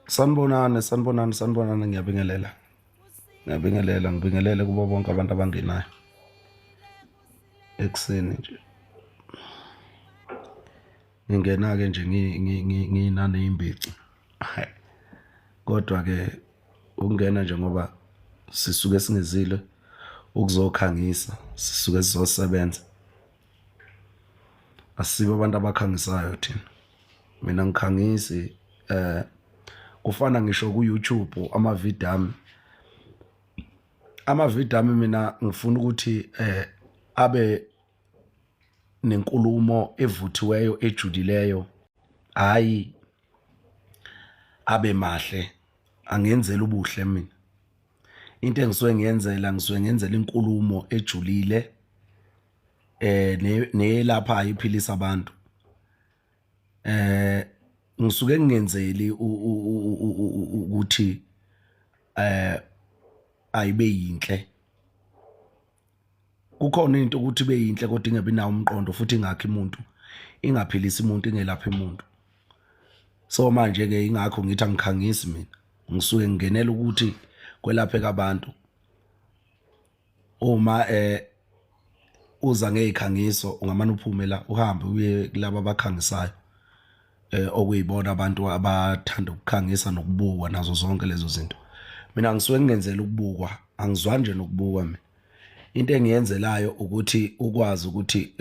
Sanibonani, sanibonani, sanibonani, ngiyabingelela. Ngiyabingelela, ngibingelele kubo bonke abantu abangenayo. Ekuseni nje. Ngingena-ke nje nginaney'mbici. Kodwa-ke ukungena nje ngoba sisuke singezile ukuzokhangisa, sisuke sizosebenza. Asibo abantu abakhangisayo thina. Mina angikhangisi kufana ngisho ku-YouTube amavidiyo ami. Amavidiyo ami mina ngifuna ukuthi abe nenkulumo evuthiweyo ejulileyo, hhayi abe mahle. Angenzeli ubuhle mina. Into engisuke ngiyenzela ngisuke ngenzela inkulumo ejulile neyelaphayo iphilisa abantu. Ngisuke ngingenzeli ukuthi ayibe yinhle. Kukhona into ukuthi ibe yinhle kodwa ingabi nawo umqondo futhi ingakhi umuntu, ingaphilisi umuntu, ingelaphi umuntu. So manje-ke ingakho ngithi angikhangisi mina, ngisuke ngingenela ukuthi kwelapheke abantu. Uma uza ngey'khangiso ungamane uphume la uhambe uye kulaba abakhangisayo okuyibona abantu abathanda ukukhangisa nokubukwa nazo zonke lezo zinto. Mina ngisuke ngingenzeli ukubukwa, angizwani nje nokubukwa mina. Into engiyenzelayo ukuthi ukwazi ukuthi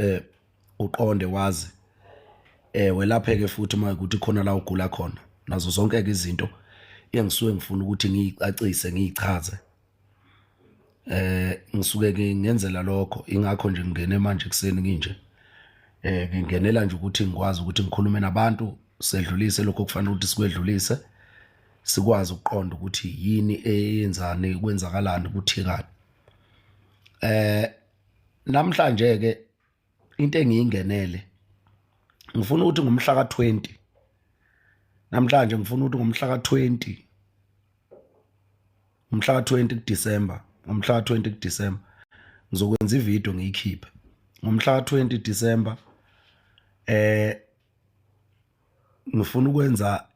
uqonde wazi welapheke futhi uma ukuthi khona la ugula khona nazo zonke-ke izinto engisuke ngifuna ukuthi ngiyicacise ngiyichaze. Ngisuke ke ngenzela lokho ingakho nje ngingene manje ekuseni nginje. Ngingenela nje ukuthi ngikwazi ukuthi ngikhulume nabantu sedlulise lokho okufanele ukuthi sikwedlulise. Sikwazi ukuqonda ukuthi yini eyenzani kwenzakalani kuthikani. Namhlanje ke into engiyingenele ngifuna ukuthi ngomhla ka-20 namhlanje ngifuna ukuthi ngomhla ka-20 ngomhla ka-20 kuDisemba ngomhla ka-20 kuDisemba ngizokwenza ivideo ngiyikhiphe ngomhla ka-20 Disemba ngifuna ukwenza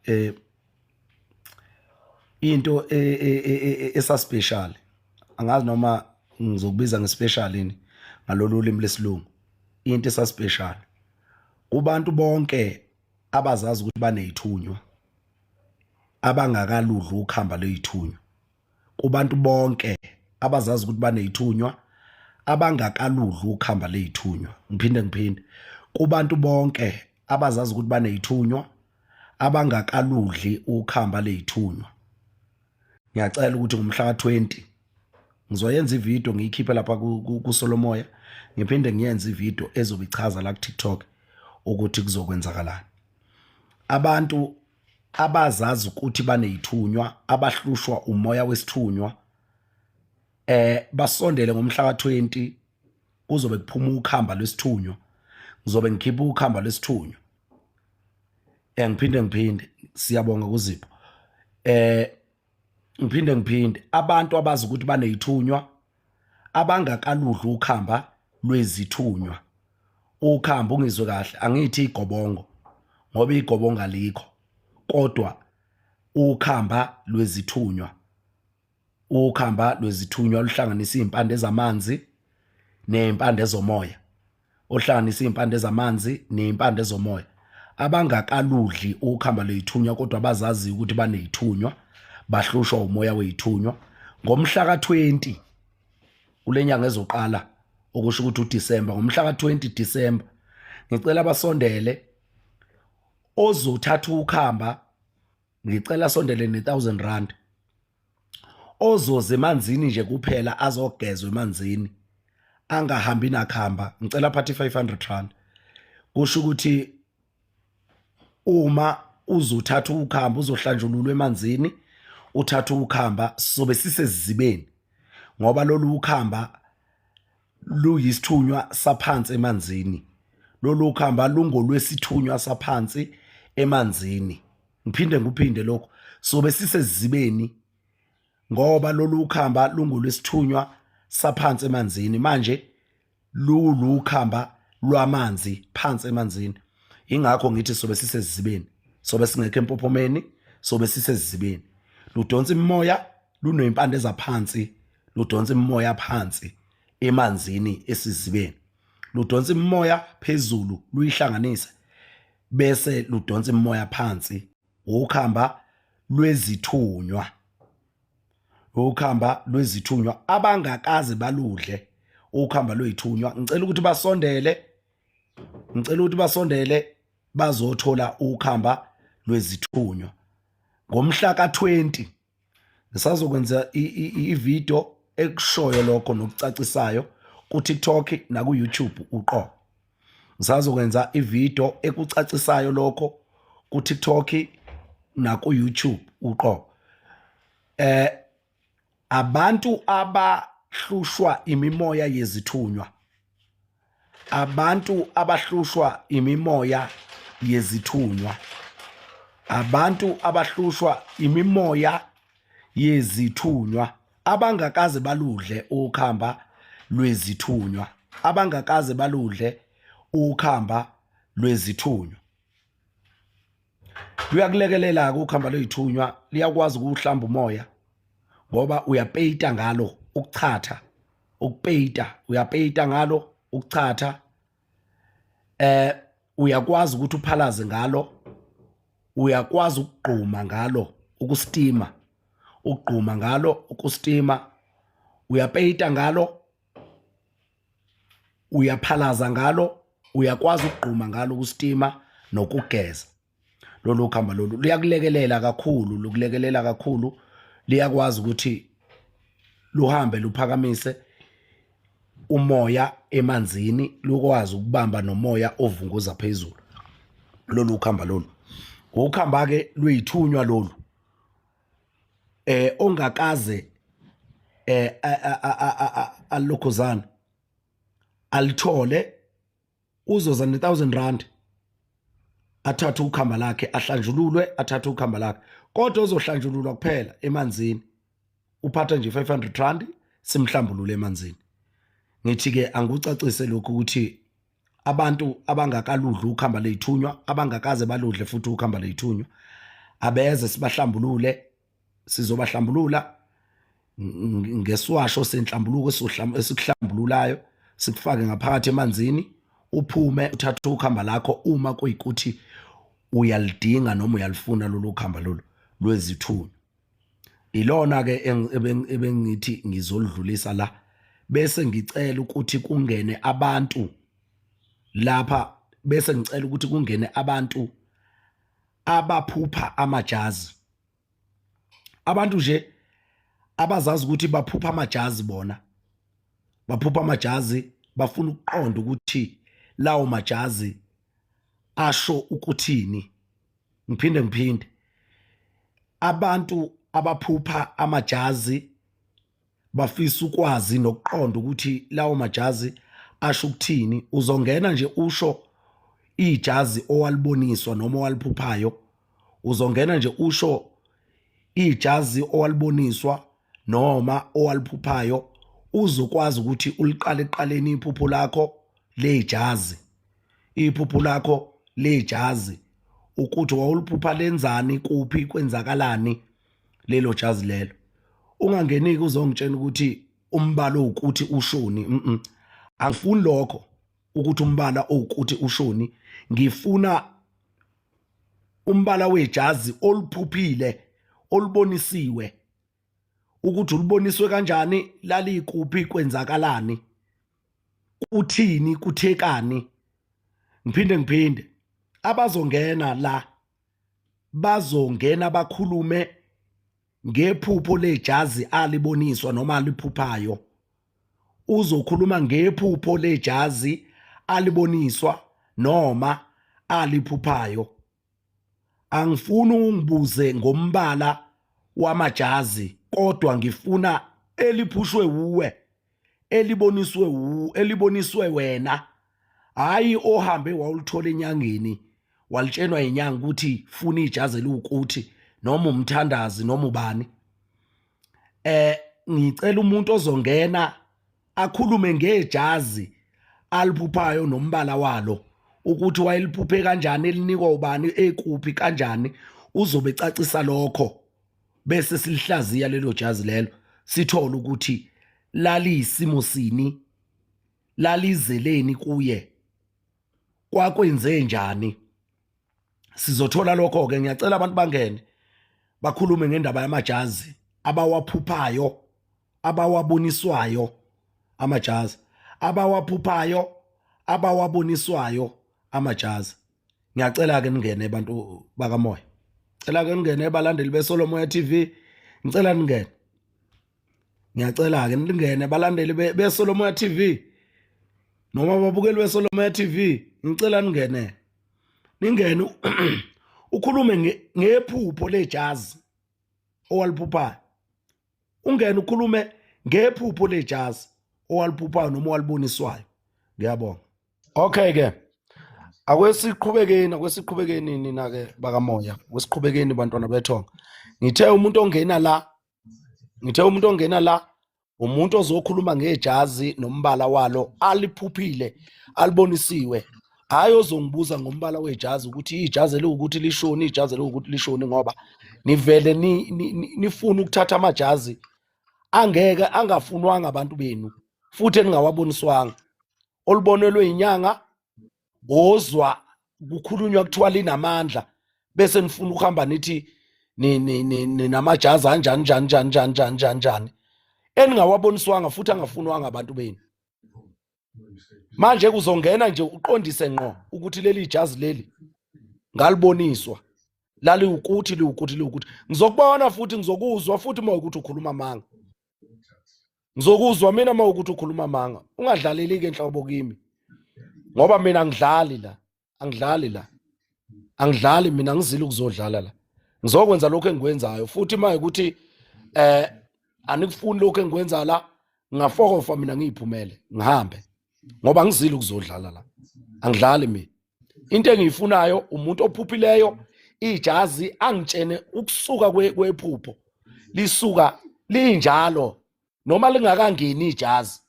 into esa special. Angazi noma ngizokubiza nge-special yini ngalolu limi lesilungu, into esa special kubantu bonke abazazi ukuthi baneyithunywa abangakaludli ukhamba leyithunywa, kubantu bonke abazazi ukuthi baneyithunywa abangakaludli ukhamba leyithunywa. Ngiphinde ngiphinde, kubantu bonke abazazi ukuthi baneyithunywa abangakaludli ukhamba leyithunywa, ngiyacela ukuthi ngomhla ka-20 ngizoyenza ivideo ngiyikhiphe lapha kuSolomoya, ngiphinde ngiyenze ivideo ezobe ichaza la ku-TikTok ukuthi kuzokwenzakalani. Abantu abazazi ukuthi baneyithunywa abahlushwa umoya wesithunywa basondele ngomhla ka-20, kuzobe kuphuma ukhamba lwesithunywa, ngizobe ngikhipha ukhamba lwesithunywa. Ngiphinde ngiphinde, siyabonga kuzipho. Ngiphinde ngiphinde, abantu abazi ukuthi baneyithunywa abangakaludli ukhamba lwezithunywa. Ukhamba, ungizwe kahle, angithi igobongo ngoba igobongo alikho, kodwa ukhamba lwezithunywa. Ukhamba lwezithunywa luhlanganisa izimpande zamanzi nezimpande zomoya, ohlanganisa izimpande zamanzi nezimpande zomoya. Abangakaludli ukhamba lwezithunywa kodwa bazaziyo ukuthi banezithunywa, bahlushwa umoya wezithunywa, ngomhla ka-20 kule nyanga ezoqala, okusho ukuthi uDisemba, ngomhla ka-20 Disemba, ngicela basondele. Ozothatha ukhamba ngicela sondele ne-1000 rand, ozoza emanzini nje kuphela azogezwa emanzini angahambi nakhamba ngicela aphathe 500 rand. Kusho ukuthi uma uzothatha ukhamba uzohlanjululwa emanzini uthatha ukhamba, sobe sisezibeni ngoba lolu ukhamba luyisithunywa saphansi emanzini, lolu khamba lungolwesithunywa saphansi emanzini. Ngiphinde ngikuphinde lokho, sobe sisezibeni ngoba lolu khamba lungolwesithunywa saphansi emanzini, manje lulukhamba lwamanzi phansi emanzini, ingakho ngithi sobe sisezibeni, sobe singekho empophomeni. Sobe sisezibeni, ludonsa imimoya, luney'mpande zaphansi, ludonsa imimoya phansi emanzini esizibeni, ludonsa imimoya phezulu, luyihlanganise, bese ludonsa imimoya phansi. Ukhamba lwezithunywa, ukhamba lwezithunywa abangakaze baludle ukhamba lwezithunywa, ngicela ukuthi basondele, ngicela ukuthi basondele bazothola ukhamba lwezithunywa ngomhla ka-20. Ngisazokwenza i-video ekushoyo lokho nokucacisayo ku-TikTok naku-YouTube uqobo. Ngisazokwenza i-video ekucacisayo lokho ku-TikTok naku-YouTube uqobo. Abantu abahlushwa imimoya yezithunywa, abantu abahlushwa imimoya yezithunywa, abantu abahlushwa imimoya yezithunywa, abangakaze baludle ukhamba lwezithunywa, abangakaze baludle ukhamba lwezithunywa. Luyakulekelela-ke ukhamba lwey'thunywa, liyakwazi ukuwuhlamba umoya ngoba uyapeyita ngalo ukuchatha, ukupeyita, uyapeyita ngalo ukuchatha. Uyakwazi ukuthi uphalaze ngalo, uyakwazi ukugquma ngalo, ukustima, ukugquma ngalo, ukustima, uyapeyita ngalo, uyaphalaza ngalo, uyakwazi ukugquma ngalo, ukustima nokugeza. Lolu khamba lolu luyakulekelela kakhulu, lukulekelela kakhulu, liyakwazi ukuthi luhambe luphakamise umoya emanzini, lukwazi ukubamba nomoya ovunguza phezulu. Lolu khamba lolu ukuhamba ke luyithunywa lolu ongakaze alokhuzana alithole, uzoza ne-1000 rand, athathe ukhamba lakhe, ahlanjululwe, athathe ukhamba lakhe, kodwa ozohlanjululwa kuphela emanzini uphatha nje 500 rand, simhlambulule emanzini. Ngithi ke angikucacise lokhu ukuthi abantu abangakaludli ukhamba leyithunywa, abangakaze baludle futhi ukhamba leyithunywa, abeze sibahlambulule. Sizobahlambulula ngesiwasho senhlambuluko esikuhlambululayo, sikufake ngaphakathi emanzini, uphume uthathe ukhamba lakho uma kuyikuthi uyalidinga noma uyalifuna lolu khamba lolu lwezithunywa. Ilona ke ebengithi ngizolidlulisa la, bese ngicela ukuthi kungene abantu lapha, bese ngicela ukuthi kungene abantu abaphupha amajazi, abantu nje abazazi ukuthi baphupha amajazi, bona baphupha amajazi, bafuna ukuqonda ukuthi lawo majazi asho ukuthini. Ngiphinde ngiphinde, abantu abaphupha amajazi bafisa ukwazi nokuqonda ukuthi lawo majazi asho ukuthini. Uzongena nje usho ijazi owaliboniswa noma owaliphuphayo, uzongena nje usho ijazi owaliboniswa noma owaliphuphayo, uzokwazi ukuthi uliqale ekuqaleni iphupho lakho lejazi, iphupho lakho lejazi ukuthi wawuliphupha lenzani, kuphi, kwenzakalani lelo jazi lelo. Ungangeniki uzongitshela ukuthi umbala owukuthi ushoni, angifuni lokho ukuthi umbala owukuthi ushoni, ngifuna umbala wejazi oluphuphile, olubonisiwe, ukuthi uluboniswe kanjani, lalikuphi, kwenzakalani, kuthini, kuthekani. Ngiphinde ngiphinde, abazongena la bazongena bakhulume ngephupho lejazi aliboniswa noma aliphuphayo. Uzokhuluma ngephupho lejazi aliboniswa noma aliphuphayo. Angifuni ungibuze ngombala wamajazi, kodwa ngifuna eliphushwe wuwe, eliboniswe wu, eliboniswe wena, hayi ohambe wawulithola enyangeni, walitshenwa inyanga ukuthi funa ijazi eliwukuthi, noma umthandazi noma ubani. Ngicela umuntu ozongena akhulume ngejazi aliphuphayo nombala walo, ukuthi wayeliphuphe kanjani, elinikwa ubani, ekuphi, kanjani. Uzobe ecacisa lokho bese silihlaziya lelo jazi lelo, sithole ukuthi laliyisimo sini, lalizeleni kuye, kwakwenze njani. Sizothola lokho ke. Ngiyacela abantu bangene bakhulume ngendaba yamajazi abawaphuphayo, abawaboniswayo, amajazi abawaphuphayo, abawaboniswayo amajazi. Ngiyacela ke ningene bantu bakamoya, cela ke ningene balandeli beSolomoya TV, ngicela ningene. Ngiyacela ke ningene balandeli beSolomoya TV noma babukeli beSolomoya TV, ngicela ningene, ningene ukhulume ngephupho lejazi owaliphuphayo, ungene ukhulume ngephupho lejazi owaliphuphayo noma owaliboniswayo. Ngiyabonga. Okay ke, akwesiqhubekeni, akwesiqhubekeni nina ke bakamoya, akwesiqhubekeni bantwana bethonga. Ngithe umuntu ongena la, ngithe umuntu ongena la umuntu ozokhuluma ngejazi nombala walo aliphuphile, alibonisiwe, hayi ozongibuza ngombala wejazi ukuthi ijazi eliwukuthi lishoni, ijazi eliwukuthi lishoni, ngoba nivele nifuna ukuthatha amajazi angeke angafunwanga abantu benu futhi eningawaboniswanga, olubonelwe inyanga, ozwa kukhulunywa kuthiwa linamandla, bese nifuna ukuhamba nithi ninamajazi anjani njani njani njani njani njani njani eningawaboniswanga futhi angafunwanga abantu benu. Manje kuzongena nje uqondise ngqo ukuthi leli jazi leli ngaliboniswa laliwukuthi liwukuthi liwukuthi. Ngizokubona futhi ngizokuzwa futhi uma ukuthi ukhuluma amanga, ngizokuzwa mina uma ukuthi ukhuluma amanga. Ungadlaleli ke nhlobo kimi, ngoba mina angidlali la, angidlali la, angidlali mina, ngizile ukuzodlala la. Ngizokwenza lokho engikwenzayo futhi uma ukuthi anikufuni lokho engikwenza la, ngingafokofa mina ngiyiphumele ngihambe, ngoba ngizile ukuzodlala la, angidlali mina. Into engiyifunayo umuntu ophuphileyo ijazi angitshene ukusuka kwephupho lisuka linjalo noma lingakangeni ijazi,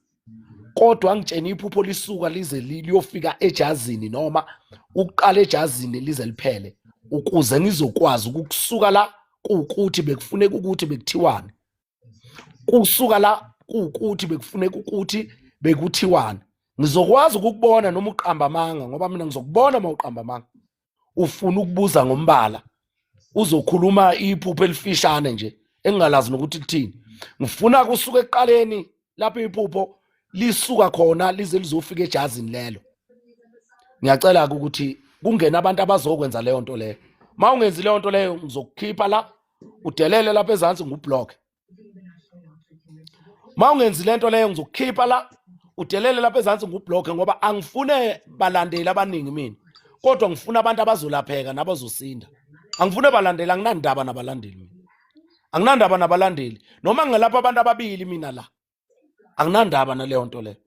kodwa angitshene iphupho lisuka lize liyofika ejazini noma ukuqala ejazini lize liphele, ukuze ngizokwazi ukukusuka la kuwukuthi bekufuneka ukuthi bekuthiwani, kusuka la kuwukuthi bekufuneka ukuthi bekuthiwani. Ngizokwazi ukukubona noma uqamba amanga, ngoba mina ngizokubona uma uqamba amanga. Ufuna ukubuza ngombala, uzokhuluma iphupho elifishane nje engingalazi nokuthi lithini. Ngifuna kusuka ekuqaleni lapho iphupho lisuka khona lize lizofika ejazini lelo. Ngiyacela-ke ukuthi kungene abantu abazokwenza leyo nto leyo. Uma ungenzi leyo nto leyo, ngizokukhipha la, udelele lapha ezansi, ngublock. Uma ungenzi lento leyo, ngizokukhipha la, udelele lapha ezansi, ngublock, ngoba angifune balandeli abaningi mina, kodwa ngifuna abantu abazolapheka nabazosinda. Angifune balandeli, anginandaba nabalandeli mina, anginandaba nabalandeli, noma ngingalapha abantu ababili mina la, anginandaba naleyo nto leyo,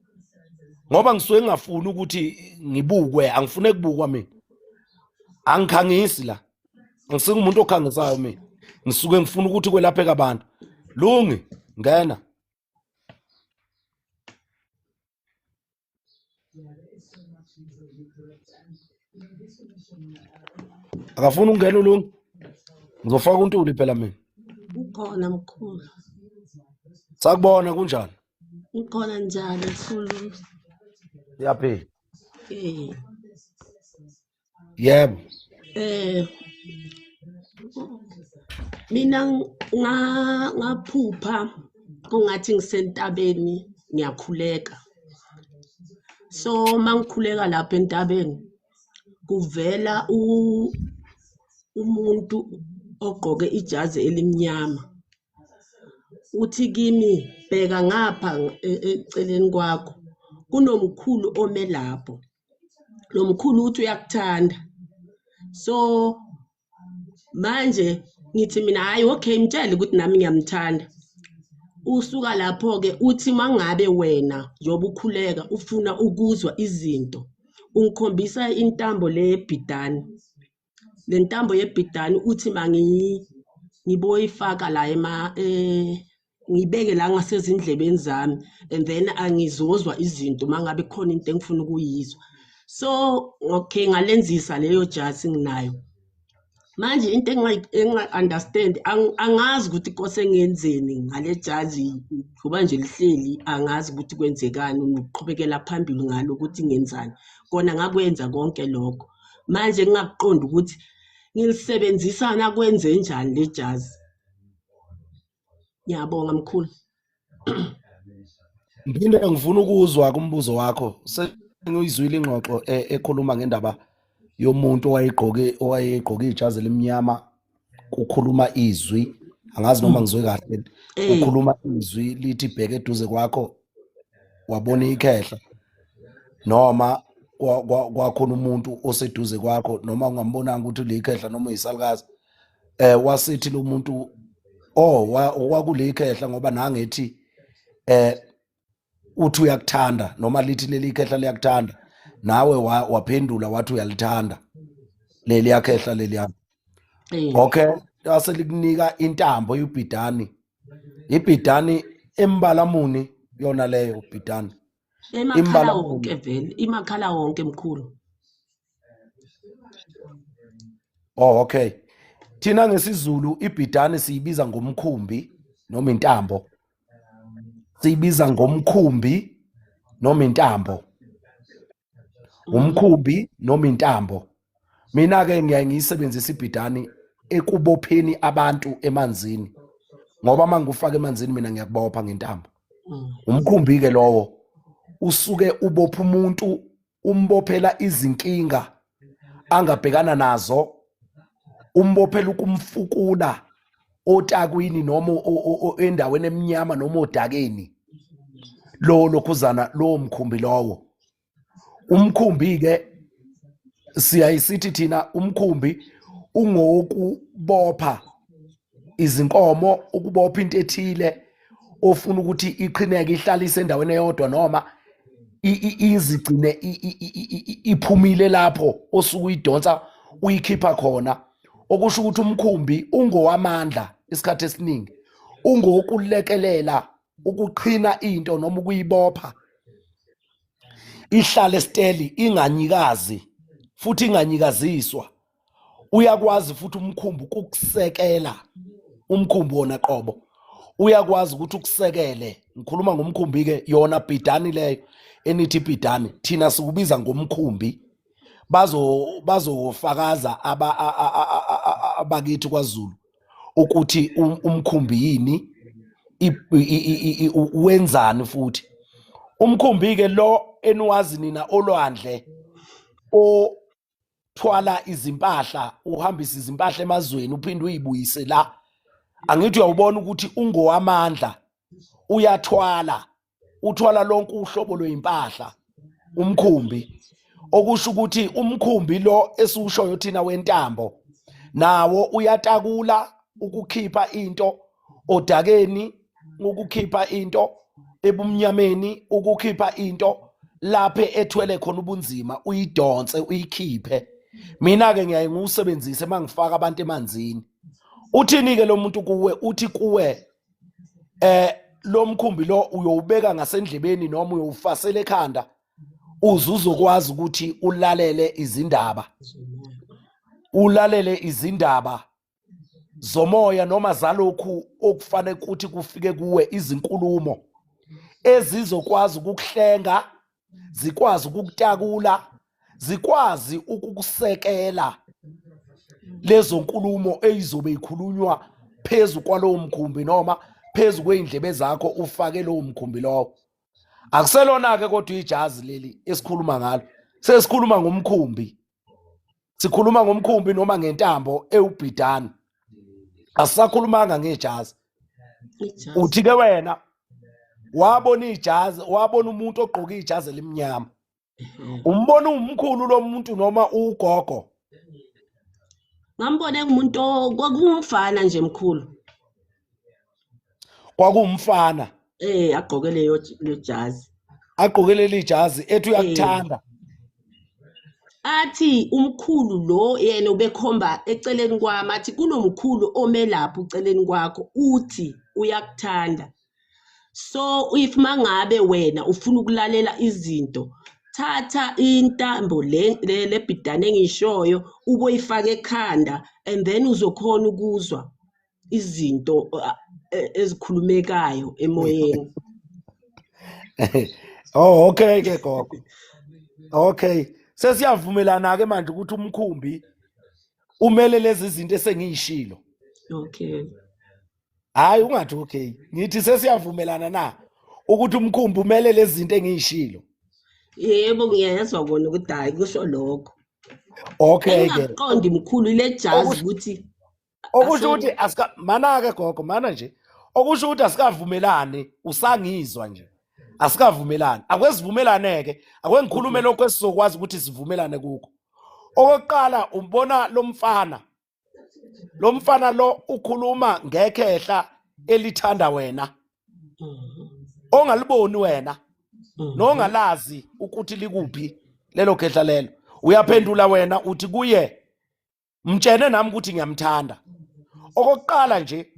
ngoba ngisuke ngingafuni ukuthi ngibukwe, angifune kubukwa mina, angikhangisi la, ngisingumuntu okhangisayo mina, ngisuke ngifuna ukuthi kwelapheka abantu. Lungi, ngena. Akafuni ukungena uLungi, ngizofaka uNtuli phela mina. Ukhona mkhulu. Sakubona, kunjani? Ukhona njani mkhulu? Siyaphila. Eh. Yebo. Mina ngaphupha kungathi ngisentabeni ngiyakhuleka. So mangikhuleka lapha entabeni kuvela umuntu ogqoke ijazi elimnyama. Uthi kimi, bheka ngapha eceleni kwakho kunomkhulu ome lapho. Lo mkhulu uthi uyakuthanda. So manje ngithi mina hhayi okay, mtshele ukuthi nami ngiyamthanda. Usuka lapho-ke uthi mangabe wena njengoba ukhuleka ufuna ukuzwa izinto, ungikhombisa intambo le yebhidani. Le ntambo yebhidani uthi ngiboyifaka la ngibeke la ngasezindlebeni zami, and then angizozwa izinto uma ngabe kukhona into engifuna ukuyizwa. So okay, ngalenzisa leyo jazi nginayo. Manje into engingayi-understand, angazi ukuthi kose ngenzeni ngale jazi, ngoba nje lihleli, angazi ukuthi kwenzekani, ngiqhubekela phambili ngalo ukuthi ngenzani. Kona ngakwenza konke lokho. Manje ngingakuqondi ukuthi ngilisebenzisa nakwenze njani le jazi. Ngiyabonga mkhulu. Ngiphinde ngifuna ukuzwa kumbuzo wakho. Sengiyizwile ingxoxo ekhuluma ngendaba yomuntu owayegqoke ijazi elimnyama, kukhuluma izwi, angazi noma ngizwe kahle, kukhuluma izwi lithi bheke eduze kwakho, wabona ikhehla noma kwakhona umuntu oseduze kwakho, noma ungambonanga ukuthi ulikhehla noma uyisalukazi, wasithi lo muntu oh kwakulikhehla ngoba nangethi uthi uyakuthanda noma lithi leli khehla liyakuthanda, nawe waphendula wathi uyalithanda leli yakhehla leliya. Okay, lase likunika intambo yobhidani, ibhidani embala muni yona leyo bhidani? Emakhala wonke vele, imakhala wonke mkhulu. Oh okay. Thina ngesiZulu ibhidani siyibiza ngomkhumbi noma intambo. Siyibiza ngomkhumbi noma intambo. Umkhumbi noma intambo. Mina ke ngiyaye ngiyisebenzisa ibhidani ekubopheni abantu emanzini. Ngoba mangikufaka emanzini mina ngiyakubopha ngentambo. Umkhumbi ke lowo usuke ubopha umuntu, umbophela izinkinga angabhekana nazo, umbophela ukumfukula otakwini noma endaweni emnyama noma odakeni, lo lokhuzana lowo mkhumbi lowo. Umkhumbi ke siyayisithi thina umkhumbi ungowokubopha izinkomo, ukubopha into ethile ofuna ukuthi iqhineke ihlalise endaweni eyodwa noma izigcine iphumile lapho osuke uyidonsa uyikhipha khona. Okusho ukuthi umkhumbi ungowamandla isikhathi esiningi, ungowokulekelela ukuqhina into noma ukuyibopha ihlale steli inganyikazi futhi inganyikaziswa. Uyakwazi futhi umkhumbi ukukusekela, umkhumbi wona qobo uyakwazi ukuthi ukusekele. Ngikhuluma ngomkhumbi ke, yona bhidani leyo enithi bhidani, thina sikubiza ngomkhumbi. Bazofakaza abakithi kwaZulu ukuthi umkhumbi yini, wenzani futhi umkhumbi ke lo eniwazi nina olwandle othwala izimpahla, uhambisa izimpahla emazweni uphinde uyibuyise la. Angithi uyawubona ukuthi ungowamandla, uyathwala, uthwala lonke uhlobo lwezimpahla umkhumbi. Okusho ukuthi umkhumbi lo esiwushoyo thina wentambo nawo uyatakula ukukhipha into odakeni, ukukhipha into ebumnyameni, ukukhipha into lapho ethwele khona ubunzima, uyidonse uyikhiphe. Mina ke ngiyaye ngiwusebenzise mangifaka abantu emanzini. Uthini ke lo muntu kuwe? Uthi kuwe lo mkhumbi lo uyowubeka ngasendlebeni noma uyowufasela ekhanda uze uzokwazi ukuthi ulalele izindaba, ulalele izindaba zomoya noma zalokhu okufanele ukuthi kufike kuwe, izinkulumo ezizokwazi ukukuhlenga, zikwazi ukukutakula, zikwazi ukukusekela lezo nkulumo eyizobe ikhulunywa phezu kwalowo mkhumbi noma phezu kwey'ndlebe zakho ufake lowo mkhumbi lowo. Akuselona-ke kodwa ijazi leli esikhuluma ngalo, sesikhuluma ngomkhumbi, sikhuluma ngomkhumbi noma ngentambo ewubhidani, asisakhulumanga ngejazi. Uthi ke wena wabona ijazi, wabona umuntu ogqoke ijazi elimnyama, umbona umkhulu lo muntu noma ugogo? Ngambona engumuntu kwakuwumfana nje mkhulu. Kwakuwumfana. Agqoke leyo lejazi. Agqoke leli jazi ethi uyakuthanda. Athi umkhulu lo yena ubekhomba eceleni kwami, athi kunomkhulu ome lapho eceleni kwakho uthi uyakuthanda. So if mangabe wena ufuna ukulalela izinto, thatha intambo le lebhidane engishoyo uboyifaka ekhanda, And then uzokhona ukuzwa izinto ezikhulumekayo emoyeni. Oh, okay ke gogo. Okay. Sesiyavumelana ke manje ukuthi umkhumbi umele lezi zinto esengiyishilo. Okay. Hayi ungathi okay. Ngithi sesiyavumelana na ukuthi umkhumbi umele lezi zinto engiyishilo. Yebo, ngiyezwa kona ukuthi hayi kusho lokho. Okay ke. Engingakuqondi mkhulu ile jazi ukuthi Okusho ukuthi asika mana ke gogo mana nje. Okusho ukuthi asikavumelani usangizwa nje. Asikavumelani. Akwesivumelane ke. Akwengikhulume lokho esizokwazi ukuthi sivumelane kukho. Okokuqala umbona lomfana. Lomfana lo ukhuluma ngekhehla elithanda wena. Ongaliboni wena. Nongalazi ukuthi likuphi lelo khehla lelo. Uyaphendula wena uthi kuye mtshene nami ukuthi ngiyamthanda okokuqala nje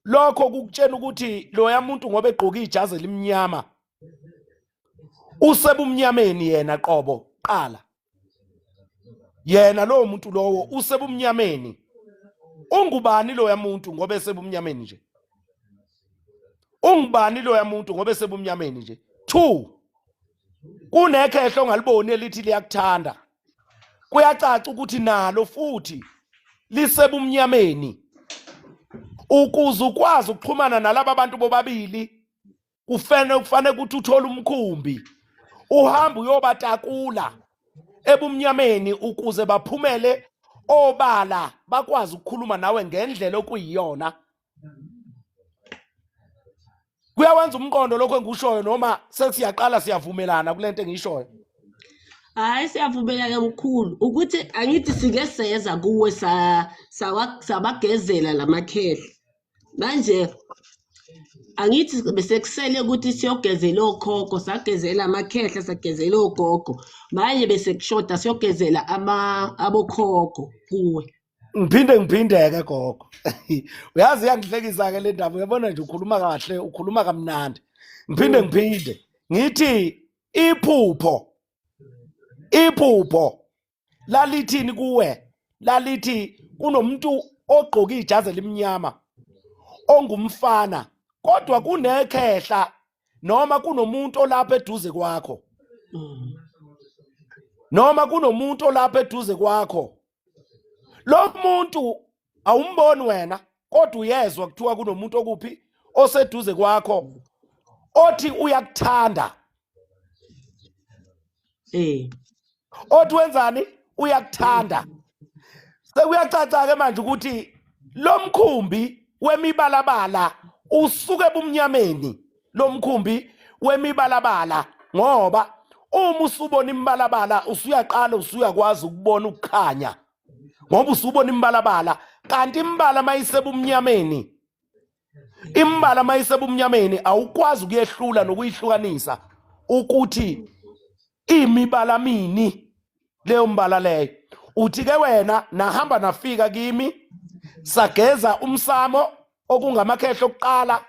lokho kukutshena ukuthi loya muntu ngoba egqoke ijazi elimnyama usebumnyameni yena qobo qala yena lowo muntu lowo usebumnyameni ungubani loya muntu ngoba esebumnyameni nje ungubani loya muntu ngoba esebumnyameni nje 2 kunekhehlo ongaliboni elithi liyakuthanda kuyacaca ukuthi nalo futhi lisebumnyameni ukuze ukwazi ukuxhumana nalaba bantu bobabili kufanele kufanele ukuthi uthole umkhumbi uhambe uyobatakula ebumnyameni ukuze baphumele obala bakwazi ukukhuluma nawe ngendlela okuyiyona. Kuyawenza umqondo lokho engikushoyo noma sesiyaqala siyavumelana kulento engiyishoyo? Hayi, siyavumelana mkhulu, ukuthi angithi sike seza kuwe sabagezela lamakhehla. Manje angithi bese kusele ukuthi siyogezela okhokho, sagezela amakhehla, sagezela ogogo. Manje bese kushoda siyogezela abokhokho kuwe. Ngiphinde ngiphindeke gogo. Uyazi iyangihlekisa ke le ndaba, uyabona nje ukhuluma kahle, ukhuluma kamnandi. Ngiphinde ngiphinde ngithi iphupho iphupho lalithini kuwe? Lalithi kunomuntu ogqoke ijazi elimnyama ongumfana kodwa kunekhehla noma kunomuntu olapha eduze kwakho. Noma kunomuntu olapha eduze kwakho. Lo muntu awumboni wena kodwa uyezwa kuthiwa kunomuntu okuphi oseduze kwakho othi uyakuthanda. Othi wenzani? Uyakuthanda. Sekuyacaca ke manje ukuthi lo mkhumbi wemibalabala usuke ebumnyameni, lo mkhumbi wemibalabala, ngoba uma usubona imibalabala usuyaqala usuyakwazi ukubona ukukhanya ngoba usubona imibalabala. Kanti imibala mayisebumnyameni, imibala mayisebumnyameni awukwazi ukuyehlula nokuyihlukanisa ukuthi imibala mini leyo mbala leyo. Uthi ke wena nahamba nafika kimi sageza umsamo okungamakhehlo okuqala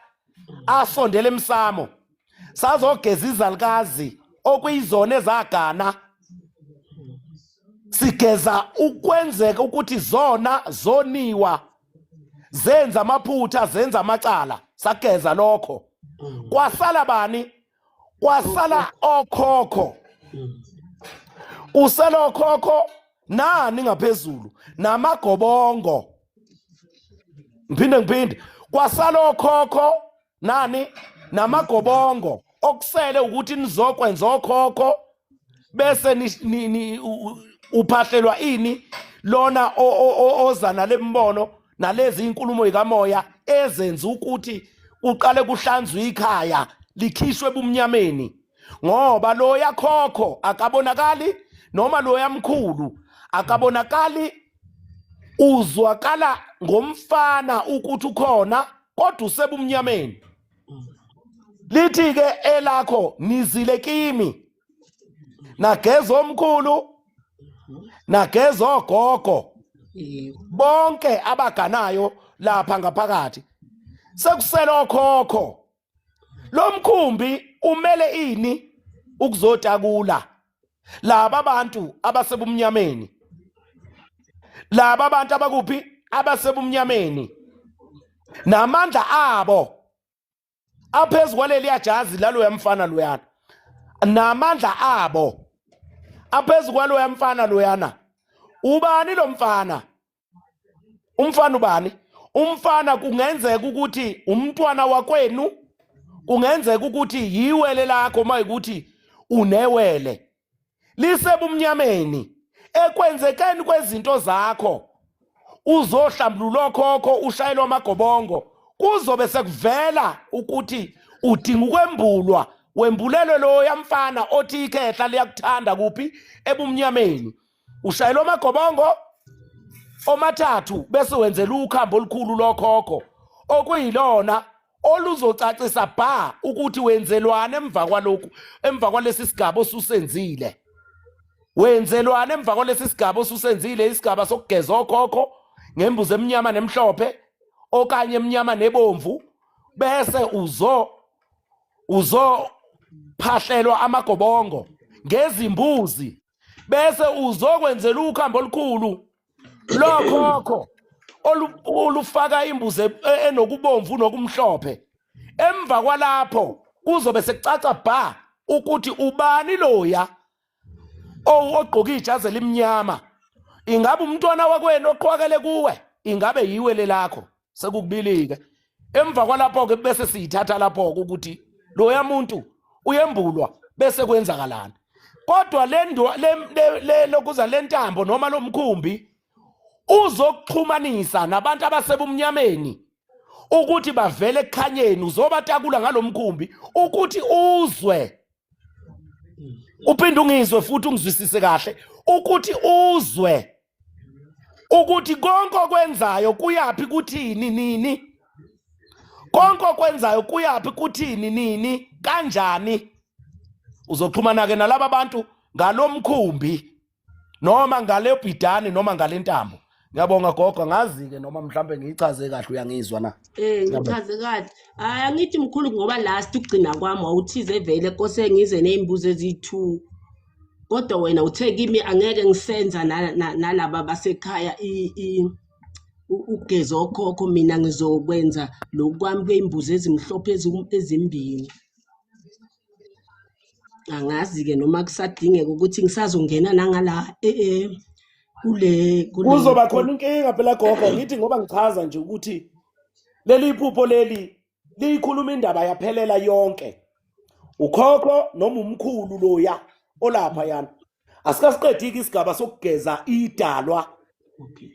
asondele emsamo, sazogeza izalukazi okuyizona ezagana, sigeza ukwenzeka ukuthi zona zoniwa zenza amaphutha zenza amacala, sageza lokho. Kwasala bani? Kwasala okhokho. Usela okhokho nani ngaphezulu namagobongo. Ngiphinde ngiphinde, kwasala okhokho nani namagobongo. Okusele ukuthi nizokwenza okhokho bese uphahlelwa ini lona oza nalembono nalezi inkulumo zikamoya ezenza ukuthi uqale kuhlanzwe ikhaya likhishwe ebumnyameni, ngoba lo yakhokho akabonakali noma lo yamkhulu akabonakali, uzwakala ngomfana ukuthi ukhona kodwa usebumnyameni. Lithi ke elakho nizile kimi nageza omkhulu nageza ogogo bonke abaganayo lapha ngaphakathi, sekusele okhokho. Lo mkhumbi umele ini? Ukuzotakula laba bantu abasebumnyameni. Laba abantu abakuphi? Abasebumnyameni, namandla abo aphezu kwaleli jazi laloya mfana loyana, namandla abo aphezu kwaloya mfana loyana. Ubani lo mfana? Umfana ubani? Umfana kungenzeka ukuthi umntwana wakwenu, kungenzeka ukuthi yiwele lakho, uma ukuthi unewele lisebumnyameni ekwenzekeni kwezinto zakho, uzohlambulula okhokho, ushayelwa amagobongo, kuzobe sekuvela ukuthi udinga ukwembulwa, wembulelwe loya mfana othi ikhehla liyakuthanda kuphi? Ebumnyameni. Ushayelwa amagobongo omathathu bese wenzela ukhambo olukhulu lokhokho okuyilona oluzocacisa bha ukuthi wenzelwane emva kwalokhu, emva kwalesi sigaba osusenzile. Wenzelwane emva kwalesi sigaba osusenzile, isigaba sokugeza okhokho ngembuzi emnyama nemhlophe okanye emnyama nebomvu, bese uzophahlelwa amagobongo ngezimbuzi, bese uzokwenzela ukhambo olukhulu lokhokho olufaka imbuzi enokubomvu nokumhlophe. Emva kwalapho kuzobe sekucaca bha ukuthi ubani loya ogqoka ijazi elimnyama. Ingabe umntwana wakwenu oqhwakele kuwe? Ingabe yiwele lakho? Sekukubili-ke. Emva kwalapho-ke bese siyithatha lapho-ke ukuthi loya muntu uyembulwa, bese kwenzakalani. Kodwa le lokuza lentambo noma lomkhumbi uzokuxhumanisa nabantu abasebumnyameni ukuthi bavele ekukhanyeni, uzobatakula ngalomkhumbi ukuthi uzwe, uphinde ungizwe futhi ungizwisise kahle, ukuthi uzwe ukuthi konke okwenzayo kuyaphi, kuthini, nini, konke okwenzayo kuyaphi, kuthini, nini, kanjani. Uzoxhumana ke nalaba bantu ngalomkhumbi noma ngale bhidani noma ngale ntambo. Ngiyabonga gogo, ngazi-ke noma mhlambe ngiyichaze kahle, uyangizwa na? Ngichaze kahle. Hayi, angithi mkhulu, ngoba last ukugcina kwami wawuthize vele kose ngize ney'mbuzi eziyi-2, kodwa wena uthe kimi angeke ngisenza nalaba basekhaya ukugeza okhokho, mina ngizokwenza lokhu kwami kwey'mbuzi ezimhlophe ezimbili. Angazi-ke noma kusadingeka ukuthi ngisazongena nangala kule kule Kuzoba khona inkinga phela gogo, ngithi ngoba ngichaza nje ukuthi leli phupho leli liyikhuluma indaba yaphelela yonke. Ukhokho noma umkhulu loya olapha yana, asikasiqediki isigaba sokugeza idalwa.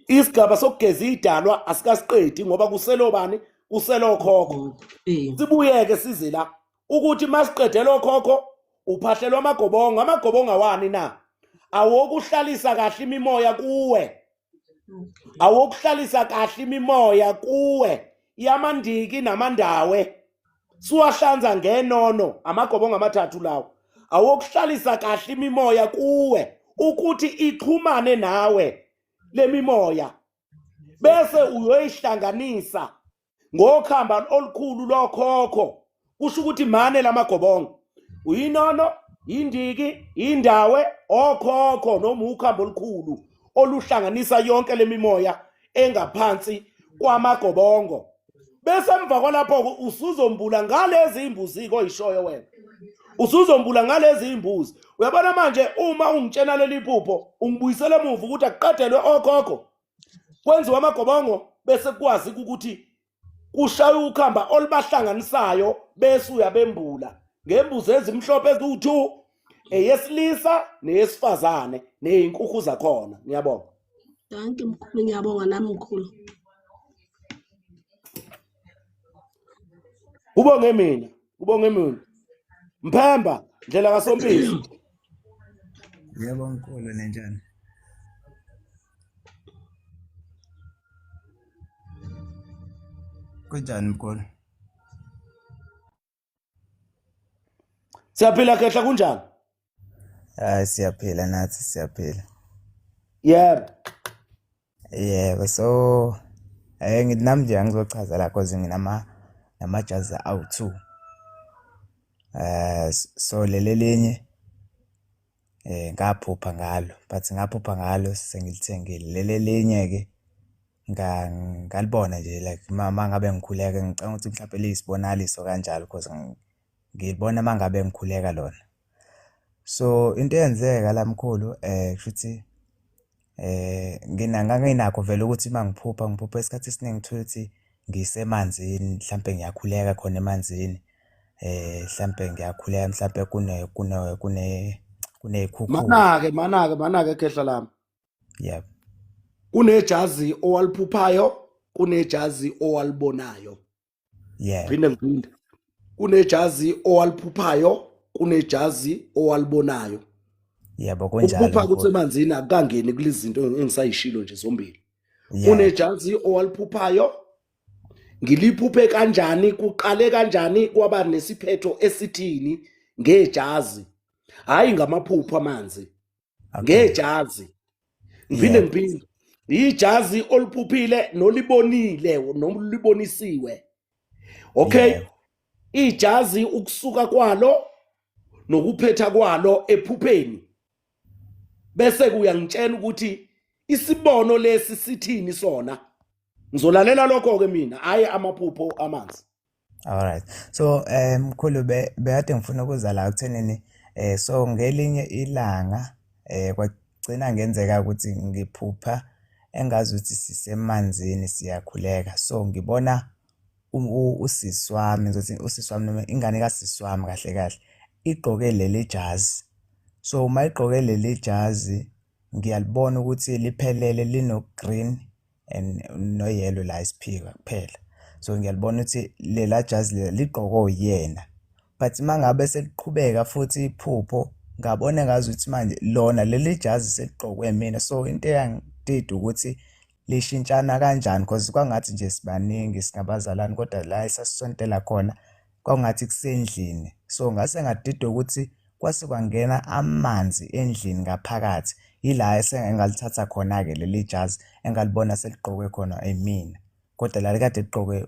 Isigaba sokugeza idalwa asikasiqedi ngoba kuselobani? Kuselokhokho. Sibuyeke size la ukuthi masiqede lokhokho uphahlelwa amagobongo. Amagobongo awani na? Awokuhlalisa kahle imimoya kuwe, awokuhlalisa kahle imimoya kuwe yamandiki namandawe, siwahlanza ngenono amagobongo amathathu lawo, awokuhlalisa kahle imimoya kuwe ukuthi ixhumane nawe lemimoya, bese uyoyihlanganisa ngokhamba olukhulu lokhokho. Kusho ukuthi mane lamagobongo uyinono, yindiki, indawe, okhokho noma ukhambo olukhulu oluhlanganisa yonke lemimoya engaphansi kwamagobongo. Bese emva kwalapho usuzombula ngalezi imbuzi oyishoyo wena, usuzombula ngalezi imbuzi. Uyabona manje uma ungitshena leli phupho ungibuyisela emuva ukuthi akuqedelwe okhokho kwenziwa amagobongo, bese kwazi ukuthi kushaya ukhamba olubahlanganisayo, bese uyabembula ngembuzi ezimhlophe eziwu-2, eyesilisa neyesifazane, neyinkukhu zakhona. Ngiyabonga. Dankie mkhulu, ngiyabonga nami mkhulu. Ubonge mina, ubonge mina. Mphemba, ndlela kaSompisi. Yebo mkhulu, ninjani? Kunjani mkhulu? Siyaphila khehla, kunjani? Hayi, siyaphila nathi, siyaphila. Yebo. Yebo, so ngithi nami nje angizochaza la cause nginama namajazi awu-2. So leli elinye Ngaphupha ngalo but ngaphupha ngalo sengilithengile. Leli elinye-ke ngalibona nje like uma ngabe ngikhuleka ngicabanga ukuthi mhlampe liyisibonakaliso kanjalo cause ngilibona uma ngabe ngikhuleka lona. So into eyenzeka la mkhulu kushuthi Nganginakho vele ukuthi uma ngiphupha, ngiphupha isikhathi esiningi utholukuthi ngisemanzini mhlampe ngiyakhuleka khona emanzini, hlampe ngiyakhuleka mhlampe kuney'khukhula. Mana-ke mana-ke mana-ke khehla lami. Yebo. Kunejazi owaliphuphayo, kunejazi owalibonayo. Yebo. Phinde ngiphinde. Kunejazi owaliphuphayo, kunejazi owalibonayo. Yebo kunjalo. Ukuphupha ukuthi emanzini akukangeni kulezinto engisayishilo nje zombili. Yebo. Kunejazi owaliphuphayo ngiliphuphe kanjani kuqale kanjani kwaba nesiphetho esithini ngejazi hayi ngamaphupho amanzi Okay. ngejazi ngiphinde Yebo. ngiphinde ijazi oliphuphile nolibonile nolibonisiwe okay Yebo. ijazi ukusuka kwalo nokuphetha kwalo ephupheni bese kuyangitshela ukuthi isibono lesi sithini sona ngizolalela lokho ke mina hayi amaphupho amanzi Alright. So mkhulu bekade ngifuna ukuza la ekuthenini so ngelinye ilanga kwagcina ngenzeka ukuthi ngiphupha engazuthi sisemanzini siyakhuleka. So ngibona usisi wami ngizothi usisi wami noma ingane kasisi wami kahle kahle igqoke leli jazi. So uma igqoke leli jazi ngiyalibona ukuthi liphelele lino-green and no-yellow la isiphika kuphela. So ngiyalibona ukuthi lela jazi lela ligqokwe uyena. But uma ngabe seliqhubeka futhi iphupho ngabona engazuthi manje lona leli jazi seligqokwe mina. So into eyangidida ukuthi lishintshana kanjani cause kwangathi nje sibaningi singabazalwane kodwa la esasisontela khona kwakungathi kusendlini. So ngase ngadidwa ukuthi kwase kwangena amanzi endlini ngaphakathi. Yila esengalithatha khona-ke leli jazi engalibona seligqokwe khona imina. Kodwa lalikade ligqokwe